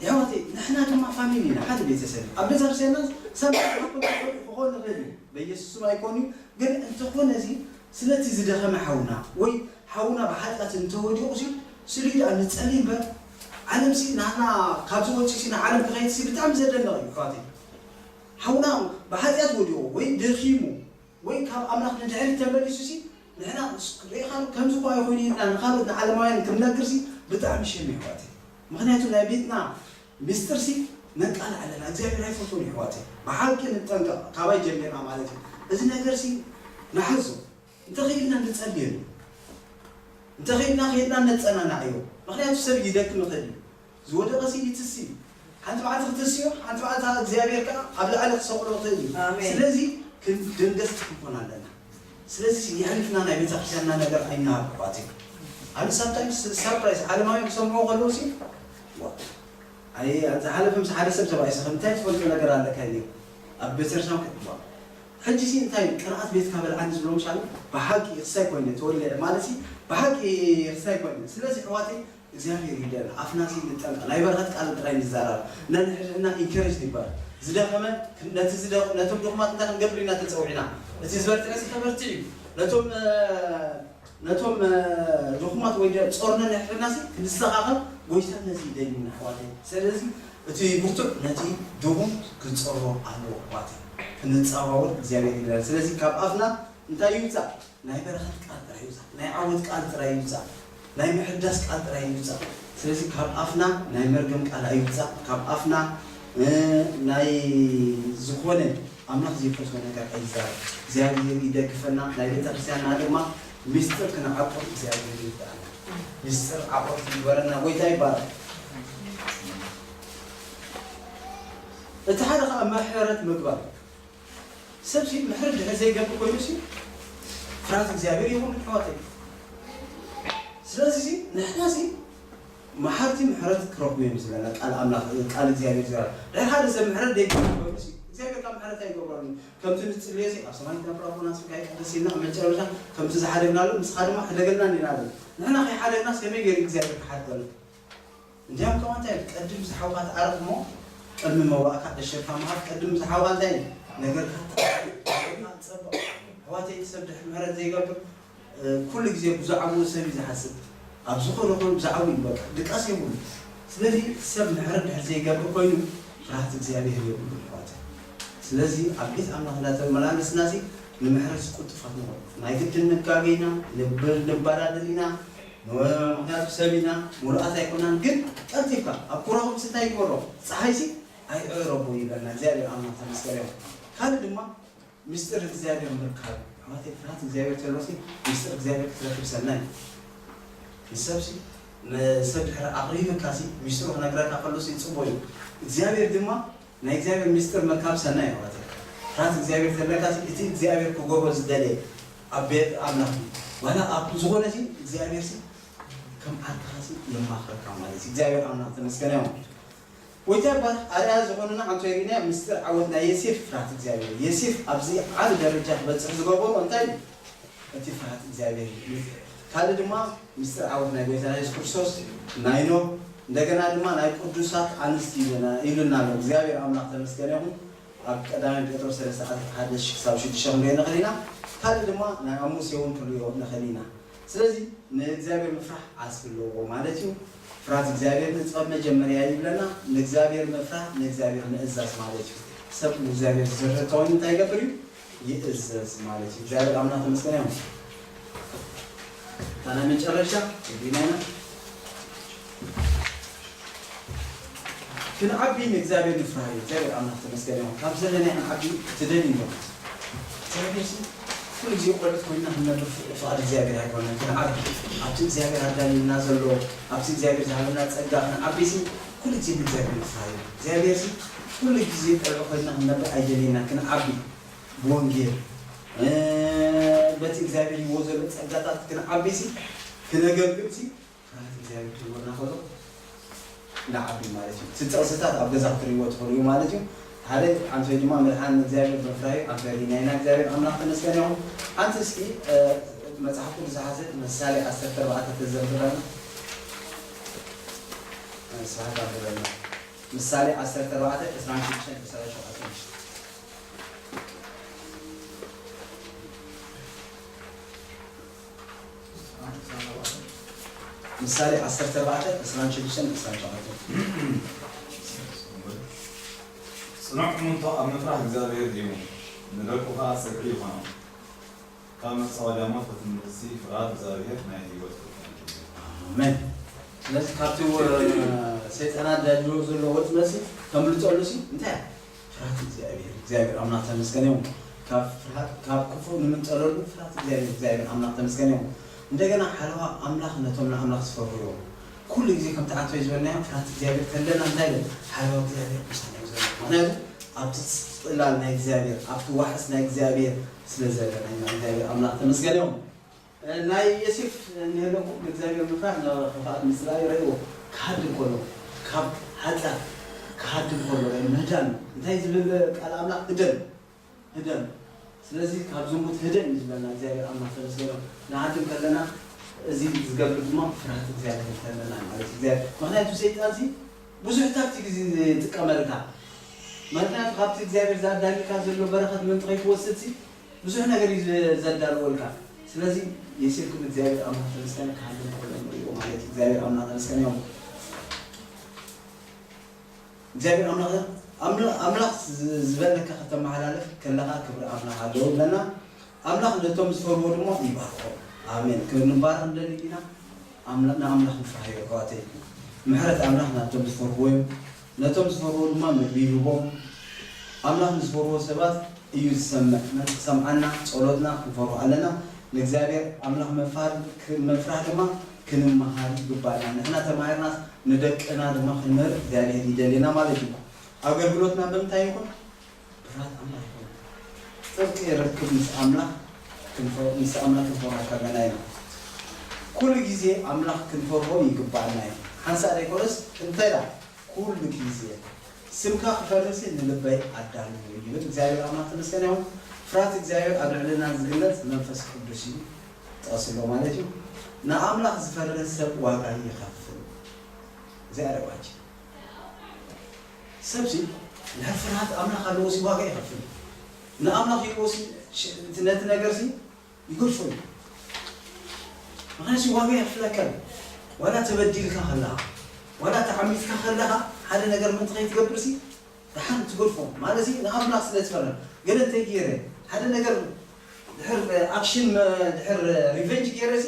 ይሕዋተይ ንሕና ድማ ፋሚሊ ኢና፣ ሓደ ቤተሰብ እዩ። ኣብ ቤተክርስትያንና ሰብኣይ ክኾን ይኽእል እዩ፣ በኢየሱስ ስም ኣይኮን እዩ። ግን እንተኾነ ሲ ስለቲ ዝደኸመ ሓውና ወይ ሓውና ብሓጢኣት እንተወዲቑ ሲ ስሉ ደኣ ንጸሊ እምበር ዓለም ሲ ናትና ካብዚ ወፂኡ ሲ ንዓለም ክኸይድ ሲ ብጣዕሚ ዘደንቕ እዩ ይሕዋተይ። ሓውና ብሓጢኣት ወዲቑ ወይ ደኺሙ ወይ ካብ ኣምላኽ ንድሕሪት ተመሊሱ ሲ ንሕና ሪኢኻ ከምዚ እኳ ይኹን ኢልና ንኻልኦት ንዓለማውያን ክንነግር ሲ ብጣዕሚ ሸም ይሕዋተይ። ምኽንያቱ ናይ ቤትና ሚስጥር ሲ ነቃል ኣለና እግዚኣብሔር ኣይፈትዎን ይሕዋተይ። ብሓቂ ንጠንቀቕ ካባይ ጀሚርና ማለት እዩ። እዚ ነገር ሲ ንሓዞ እንተኽኢልና ንጸልየሉ። እንተኸይድና ከይድና ነጸናናዕዮ። ምኽንያቱ ሰብ ይደክም ይኽእል እዩ። ዝወደቐ ሲ ይትሲ እዩ። ሓንቲ መዓልቲ ክትስዮ፣ ሓንቲ መዓልቲ እግዚኣብሔር ከዓ ኣብ ላዕሊ ክሰቕሎ ይኽእል እዩ። ኣሜን። ስለዚ ክንደንገስቲ ክንኮን ኣለና። ስለዚ የሕሊፍና ናይ ቤተክርስትያንና ነገር ኣይናሃብ ኣሕዋተይ። ኣነ ሳምታይምስ ሰርፕራይዝ ዓለማውያን ክሰምዑ ከለዉ ሲ ዋ፣ ኣይ ዝሓለፈ ምስ ሓደ ሰብ ተባኢሰ ከምታይ ትፈልጦ ነገር ኣለካ እዩ ኣብ ቤተክርስትያን ክትዋ ሕጂ ሲ እንታይ ቅንዓት ቤትካ በልዓኒ ዝብሎ ምሻሉ ብሓቂ ክሳይ ኮይነ ተወሊዐ ማለት ሲ ብሓቂ ክሳይ ኮይነ። ስለዚ ኣሕዋተይ እግዚኣብሔር ይደል ኣፍና ሲ ንጠንቀ ናይ በረኸት ቃል ጥራይ ንዛራብ ነንሕድሕድና ኢንከሬጅ ንግበር። ዝደኸመ ነቲ ዝደ- ነቶም ድኹማት እንታይ ክንገብር ኢና ተፀዊዕና? እቲ ዝበርትዐ ሲ ከበርትዕ እዩ። ነቶም ነቶም ድኹማት ወይ ጾርነ ነንሕድሕድና ሲ ክንሰኻኸብ ጎይታ ነዚ ይደልዩና ኣሕዋተይ። ስለዚ እቲ ብርቱዕ ነቲ ድኹም ክጸሮ ኣለዎ ኣሕዋተይ። ክንጸዋወር እግዚኣብሔር ይደል። ስለዚ ካብ ኣፍና እንታይ ይውጻእ? ናይ በረኸት ቃል ጥራይ ይውጻእ፣ ናይ ዓወት ቃል ጥራይ ይውጻእ፣ ናይ ምሕዳስ ቃል ጥራይ ይውጻእ። ስለዚ ካብ ኣፍና ናይ መርገም ቃል ኣይውጻእ፣ ካብ ኣፍና ናይ ዝኾነ ኣምላኽ ዘይፈትዎ ነገር ኣይዛረብ። እግዚኣብሔር ይደግፈና፣ ናይ ቤተክርስትያንና ድማ ምስጢር ክንዓቁር እግዚኣብሔር ይርዳእና። ምስጢር ዓቆርቲ ይግበረና። ጎይታ ይባረክ። እቲ ሓደ ከዓ ምሕረት ምግባር። ሰብ ሲ ምሕረት ድሕር ዘይገብር ኮይኑ ሲ ፍርሃት እግዚኣብሔር ይኹን ኣሕዋተይ። ስለዚ ሲ ንሕና ሲ መሓርቲ ምሕረት ክረኽቡ እዮም ዝብለና ቃል ኣምላኽ ቃል እግዚኣብሔር ዝራ ድሕር ሓደ ሰብ ምሕረት ዘይገብር ኮይኑ ሲ እግዚኣብሔር ካብ ምሕረት ኣይገብረሉ። ከምቲ ንጽልዮ ሲ ኣብ ሰማይ ትነብር ኣቦና ስምካ ይቀደስ ኢልና ኣብ መጨረሻ ከምቲ ዝሓደግናሉ ንስኻ ድማ ሕደገልና እንዲና ንብል። ንሕና ከይሓደግናስ ከመይ ገይሩ እግዚኣብሔር ክሓድገሉ? እንዲያም ከማንታይ ቀድም ዝሓውካ ትዓረቕ እሞ ቅድሚ መዋእካ ዕሸልካ ምሃብ ቀድም ዝሓውካ እንታይ ነገርካ ትዓረቕ ጸበቕ ኣሕዋተይ ሰብ ድሕር ምሕረት ዘይገብር ኩሉ ግዜ ብዛዕባኡ ሰብ እዩ ዝሓስብ። ኣብ ዝኾነ ኮይኑ ብዛዕባኡ እዩ በቃ ድቃስ የብሉ። ስለዚ ሰብ ምሕረት ድሕር ዘይገብር ኮይኑ ፍርሃት እግዚኣብሔር የብሉ ኣሕዋተይ። ስለዚ ኣብ ቤት ኣምላኽ እንዳተመላለስና ሲ ንምሕረት ቅጡፋት ንኾን ናይ ግድን ንጋገ ኢና፣ ንብ- ንበዳደል ኢና። ምክንያቱ ሰብ ኢና፣ ሙሉኣት ኣይኮናን። ግን ቀልጢፍካ ኣብ ኩራኹም ሲ እንታይ ይግበሮ? ፀሓይ ሲ ኣይዕረቦ ይብለና እግዚኣብሔር ኣምላኽ ተመስገን ይኹን። ካልእ ድማ ምስጢር እግዚኣብሔር ምርካብ ኣሕዋተይ፣ ፍርሃት እግዚኣብሔር ተሎ ሲ ምስጢር እግዚኣብሔር ክትረክብ ሰናይ እዩ። ንሰብ ሲ ንሰብ ድሕሪ ኣቕሪብካ ሲ ምስጢሩ ክነግረካ ከሎ ሲ ፅቡቅ እዩ። እግዚኣብሔር ድማ ናይ እግዚኣብሔር ምስጢር ምርካብ ሰናይ እዩ ኣሕዋተይ። ፍርሃት እግዚኣብሔር ተለካ ሲ እቲ እግዚኣብሔር ክገብሮ ዝደለየ ኣብ ቤት ኣምላኽ እዩ። ዋላ ኣብ ዝኾነ ሲ እግዚኣብሔር ሲ ከም ዓርክኻሲ የማኽረካ ማለት እዩ። እግዚኣብሔር ኣምላኽ ተመስገን ይኹን። ወይታ ባር ኣርያ ዝኾንና ኣንቶ ሪና ምስጢር ዓወት ናይ የሴፍ ፍርሃት እግዚኣብሔር። የሴፍ ኣብዚ ዓቢ ደረጃ ክበጽሕ ዝገበሩ እንታይ እዩ? እቲ ፍርሃት እግዚኣብሔር እዩ። ካልእ ድማ ምስጢር ዓወት ናይ ጎይታ የሱስ ክርስቶስ፣ ናይ ኖህ፣ እንደገና ድማ ናይ ቅዱሳት ኣንስቲ ኢሉና፣ ኢሉና ኣሎ። እግዚኣብሔር ኣምላኽ ተመስገን ይኹን። ኣብ ቀዳማይ ጴጥሮስ ሰለስተ ሓደ ክሳብ ሽዱሽተ ክንሪኦ ንኽእል ኢና። ካልእ ድማ ናይ ኣብ ሙሴ እውን ክንሪኦ ንኽእል ኢና። ስለዚ ንእግዚኣብሔር ምፍራሕ ዓስቢ ኣለዎ ማለት እዩ። ፍርሃት እግዚኣብሔር ንጥበብ መጀመርያ እዩ ይብለና። ንእግዚኣብሔር ምፍራሕ ንእግዚኣብሔር ምእዛዝ ማለት እዩ። ሰብ ንእግዚኣብሔር ዝፈርህ እንተኾይኑ እንታይ ይገብር እዩ? ይእዘዝ ማለት እዩ። እግዚኣብሔር ኣምላኽ ተመስገን ይኹን። እታ ናይ መጨረሻ ዲናይና ክንዓቢ ንእግዚኣብሔር ንፍርሃዮ። እግዚኣብሔር ኣምላኽ ተመስገን ይኹን። ካብ ዘለናዮ ክንዓቢ ትደልዩ ኣለኹም። እግዚኣብሔር ሲ ኩሉ ግዜ ቆልዑት ኮይንና ክንነብር ፍ-፣ ፍቓድ እግዚኣብሔር ኣይኮነን። ክንዓቢ ኣብቲ እግዚኣብሔር ኣዳልዩልና ዘሎ፣ ኣብቲ እግዚኣብሔር ዝሃበና ጸጋ ክንዓቢ ሲ ኩሉ ግዜ ንእግዚኣብሔር ንፍርሃዮ። እግዚኣብሔር ሲ ኩሉ ግዜ ቆልዑ ኮይንና ክንነብር ኣይደልየና። ክንዓቢ ብወንጌል፣ እ፣ በቲ እግዚኣብሔር ሂብዎ ዘሎ ጸጋታት ክንዓቢ ሲ ክነገልግል ሲ ፍርሃት እግዚኣብሔር ክህልወና ከሎ ንዓቢ ማለት እዩ። እቲ ጥቕስታት ኣብ ገዛ ክትርእይዎ ትኽእሉ እዩ ማለት እዩ። ሓደ ኣንቶይ ድማ ምድሓን እግዚኣብሔር ምፍራዩ ኣንቶይ ርኢናይና እግዚኣብሔር ኣምላኽ ተመስገን ይኹን። ኣንቲ እስኪ፣ እ፣ መጽሓፍ ቅዱስ ዝሓዘ ምሳሌ ዓሰርተ ኣርባዕተ ተዘንብበና። እ፣ ስብሓት ኣቦ በልና። ምሳሌ ዓሰርተ ኣርባዕተ ዕስራን ሽዱሽተን ዕስራን ሸውዓተን። ምሳሌ ዓሰርተ ኣርባዕተ ዕስራን ሽዱሽተን ዕስራን ሸውዓተን። ጽኑዕ እምንቶ ኣብ ምፍራህ እግዚኣብሔር እዩ፣ ንደቁ ኸኣ ጽግዒ ይኾኖም። ካብ መጻወድያ ሞት ክትምልሲ ፍርሃት እግዚኣብሔር ናይ ህይወት ቁልፊ እዩ። ኣሜን። ስለዚ ካብቲ ወ-፣ ሰይጣን ኣዳልዎ ዘሎ ወጥመድሲ ተምልጠሉ ሲ እንታይ እያ? ፍርሃት እግዚኣብሔር። እግዚኣብሔር ኣምላኽ ተመስገን ይኹን። ካብ ፍርሃት፣ ካብ ክፉእ ንምንጠለሉ ፍርሃት እግዚኣብሔር፣ እግዚኣብሔር ኣምላኽ ተመስገን ይኹን። እንደገና ሓለዋ ኣምላኽ ነቶም ንኣምላኽ ዝፈርህዎ። ኩሉ ግዜ ከምቲ ኣንቶይ ዝበልናዮ ፍርሃት እግዚኣብሔር ተለና እንታይ ኢሉ? ሓለዋ እግዚኣብሔር ምሳና እዩ ዘሎ። ምኽንያቱ ኣብቲ ጽላል ናይ እግዚኣብሔር፣ ኣብቲ ዋሕስ ናይ እግዚኣብሔር ስለ ዘለና ኢና። እግዚኣብሔር ኣምላኽ ተመስገን ይኹን። ናይ የሴፍ እንሄለኩም እግዚኣብሔር ምፍራሕ ንኽፍኣት ምጽላእ ይረእይዎ። ክሃድም ከሎ፣ ካብ ሓጢኣት ክሃድም ከሎ፣ ምህዳም እዩ። እንታይ ዝብል ቃል ኣምላኽ? ህደም፣ ህደም። ስለዚ ካብ ዝሙት ህደም እዩ ዝበለና እግዚኣብሔር ኣምላኽ ተመስገኖ። ንሃድም ከለና እዚ ዝገብር ድማ ፍርሃት እግዚኣብሔር ከለና ማለት እዩ። እግዚኣብሔር፣ ምኽንያቱ ሰይጣን ሲ ብዙሕ ታክቲክ እዩ ዝጥቀመልካ። ምኽንያቱ ካብቲ እግዚኣብሔር ዘዳልዩልካ ዘሎ በረኸት ምእንቲ ከይትወስድ ሲ ብዙሕ ነገር እዩ ዘ-፣ ዘዳልወልካ። ስለዚ የሲርኩም እግዚኣብሔር ኣምላኽ ተመስገን ክሃድም ከሎ ንሪኦ ማለት እዩ። እግዚኣብሔር ኣምላኽ ተመስገን እዮም። እግዚኣብሔር ኣምላኽ፣ ኣምላ-፣ ኣምላኽ ዝ-፣ ዝበለካ ከተመሓላልፍ ከለኻ ክብሪ ኣምላኽ ኣለዎ ብለና። ኣምላኽ ነቶም ዝፈርዎ ድማ ይባርኾም። ኣሜን። ክብሪ ንባረኽ ንደሊ ኢና። ኣምላ-፣ ንኣምላኽ ንፍርሃዮ ኣሕዋተይ። ምሕረት ኣምላኽ ናብቶም ዝፈርህዎ እዩ። ነቶም ዝፈርህዎ ድማ ምግቢ ይህቦም። ኣምላኽ ንዝፈርህዎ ሰባት እዩ ዝሰምዕ። መን ክሰምዓና? ጸሎትና ክንፈርሆ ኣለና። ንእግዚኣብሔር ኣምላኽ ምፍራህ፣ ምፍራህ ድማ ክንመሃር ይግባእና። ንሕና ተማሂርናስ ንደቅና ድማ ክንምህር እግዚኣብሔር ይደልየና ማለት እዩ። ኣገልግሎትና ብምንታይ ይኹን? ብፍርሃት ኣምላኽ ይኹን። ጽድቂ ርክብ ምስ ኣምላኽ ክንፈ-፣ ምስ ኣምላኽ ክንፈርሆ ከለና ኢና። ኩሉ ግዜ ኣምላኽ ክንፈርሆ ይግባኣና እዩ። ሓንሳእ ዘይኮነስ እንታይ ደኣ? ኩሉ ግዜ ስምካ ክፈርህሲ ንልበይ ኣዳልዎ ይብል እግዚኣብሔር ኣምላኽ ተመስገን ይኹን። ፍርሃት እግዚኣብሔር ኣብ ልዕልና ዝግለጽ መንፈስ ቅዱስ እዩ። ጠቕስሎ ማለት እዩ። ንኣምላኽ ዝፈርህ ሰብ ዋጋ ይኸፍል። እግዚኣብሔር ኣባች። ሰብሲ ድሕር ፍርሃት ኣምላኽ ኣለዎሲ ዋጋ ይኸፍል። ንኣምላኽ ይልዎሲ ሽ-፣ እቲ ነቲ ነገርሲ ይገድፎ እዩ። ምኽንያቱ ዋጋ የኽፍለካ እዩ። ዋላ ተበዲልካ ከለኻ፣ ዋላ ተዓሚጽካ ከለኻ፣ ሓደ ነገር ምእንቲ ከይትገብርሲ ደሓን ትገድፎ። ማለት ንኣምላኽ ስለ ትፈርህ፣ ገለ እንተይ ገይረ፣ ሓደ ነገር ድሕር ኣክሽን መ-፣ ድሕር ሪቨንጅ ገይረሲ፣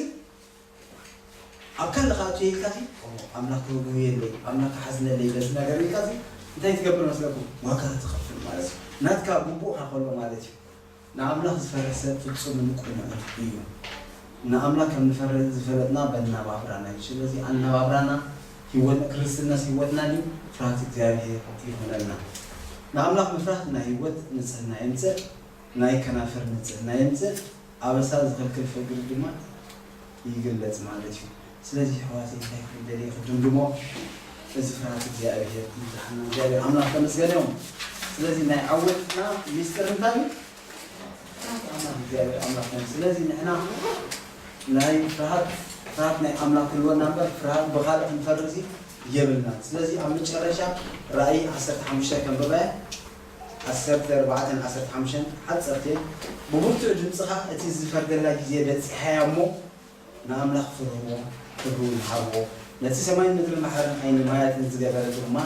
ኣብ ካልእ ከኣ እቱ ኢልካሲ፣ "ኦ፣ ኣምላኽ ክህጉየለይ፣ ኣምላኽ ክሓዝነለይ በዚ ነገር" ኢልካሲ፣ እንታይ ትገብር መስለኩም? ዋጋ ትኸፍል ማለት እዩ። ናትካ ግቡእካ ከሎ ማለት እዩ። ንኣምላኽ ዝፈርህ ሰብ ፍጹምን ቅኑዕን እዩ። ንኣምላኽ ከም ንፈርህ ዝፈለጥና በናባብራና እዩ። ስለዚ ኣነባብራና፣ ህይወት-፣ ክርስትናስ ህይወትና ድዩ? ፍርሃት እግዚኣብሔር ይኹነልና። ንኣምላኽ ምፍራህ ናይ ህይወት ንጽህና የምጽእ፣ ናይ ከናፍር ንጽህና የምጽእ፣ ኣበሳ ዝኸልክል ፍቅሪ ድማ ይግለጽ ማለት እዩ። ስለዚ ኣሕዋተይ እንታይ ክብል ደልየ ክድምድሞ፣ እዚ ፍርሃት እግዚኣብሔር ይብዝሓልና። እግዚኣብሔር ኣምላኽ ተመስገን እዩ። ስለዚ ናይ ዓወትና ሚስጥር እንታይ እዩ? ፍርሃት ኣምላኽ እግዚኣብሔር ኣምላኽ እዩ። ስለዚ ንሕና ናይ ፍርሃት ፍርሃት ናይ ኣምላኽ ክህልወና እምበር ፍርሃት ብኻልእ ክንፈርዝ የብልናን። ስለዚ ኣብ መጨረሻ ራእይ ዓሰርተ ሓሙሽተ ከንብበ ዓሰርተ ኣርባዕተን ዓሰርተ ሓሙሽተን ሓፀርቲ ብብርቱዕ ድምፅኻ እቲ ዝፈርደላ ግዜ በፂሓያ እሞ ንኣምላኽ ፍርህዎ፣ ክብሪ እውን ሃብዎ። ነቲ ሰማይን ምድርን ባሕርን ዓይኒ ማያትን ዝገበረ ድማ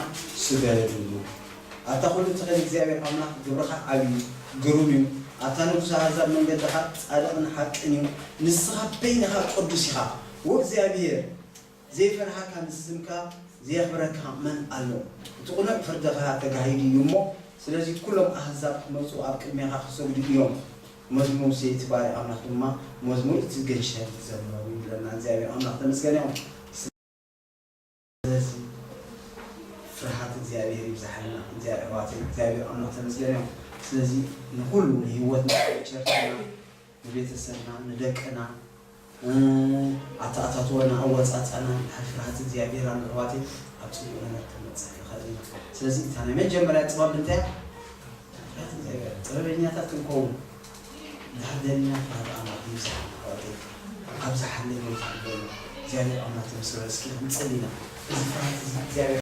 ስገድሉ። ኣታ ኩሉ ትኽእል እግዚኣብሔር ኣምላኽ ግብርኻ ዓብዩ ግሩም እዩ። ኣታ ንጉስ ኣሕዛብ መንገድኻ ጻድቕን ሓቅን እዩ። ንስኻ በይንኻ ቅዱስ ኢኻ። ወእግዚኣብሔር ዘይፈርሃካ ንስምካ ዘየኽብረካ መን ኣሎ? እቲ ቅኑዕ ፍርድኻ ተጋሂዱ እዩ እሞ ስለዚ ኩሎም ኣህዛብ ክመጹ ኣብ ቅድሜኻ ክሰግዱ እዮም። መዝሙር ሙሴ እቲ ባርያ ኣምላኽ ድማ መዝሙር እቲ ገንሸል ዘመሩ ይብለና እግዚኣብሔር ኣምላኽ ተመስገን እዮም። ስለዚ ፍርሃት እግዚኣብሔር ይብዛሓልና እግዚኣብሔር ኣምላኽ ተመስገን እዮም። ስለዚ ንኩሉ ንህይወትና ቸርችና ንቤተሰብና ንደቅና ኣተኣታትወና ኣወፃፃና ድሓር ፍርሃት እግዚኣብሔር ኣሎ ኣሕዋተይ ኣብ ፅቡቅ ነገር ከመፀና ይኽእል እዩ። ስለዚ እታ ናይ መጀመርያ ጥበብ እንታይ እያ? ፍርሃት እግዚኣብሔር ጥበበኛታት ክንከውን ድሓር ደሊና ፍርሃት ኣምላኽ ይብዛሓልና ኣሕዋተይ። ኣብዝሓለይ ጎይታ ንበሎ እግዚኣብሔር ኣምላኽ ተመስገን እስኪ ክንፅሊ ኢና። እዚ ፍርሃት እዚ እግዚኣብሔር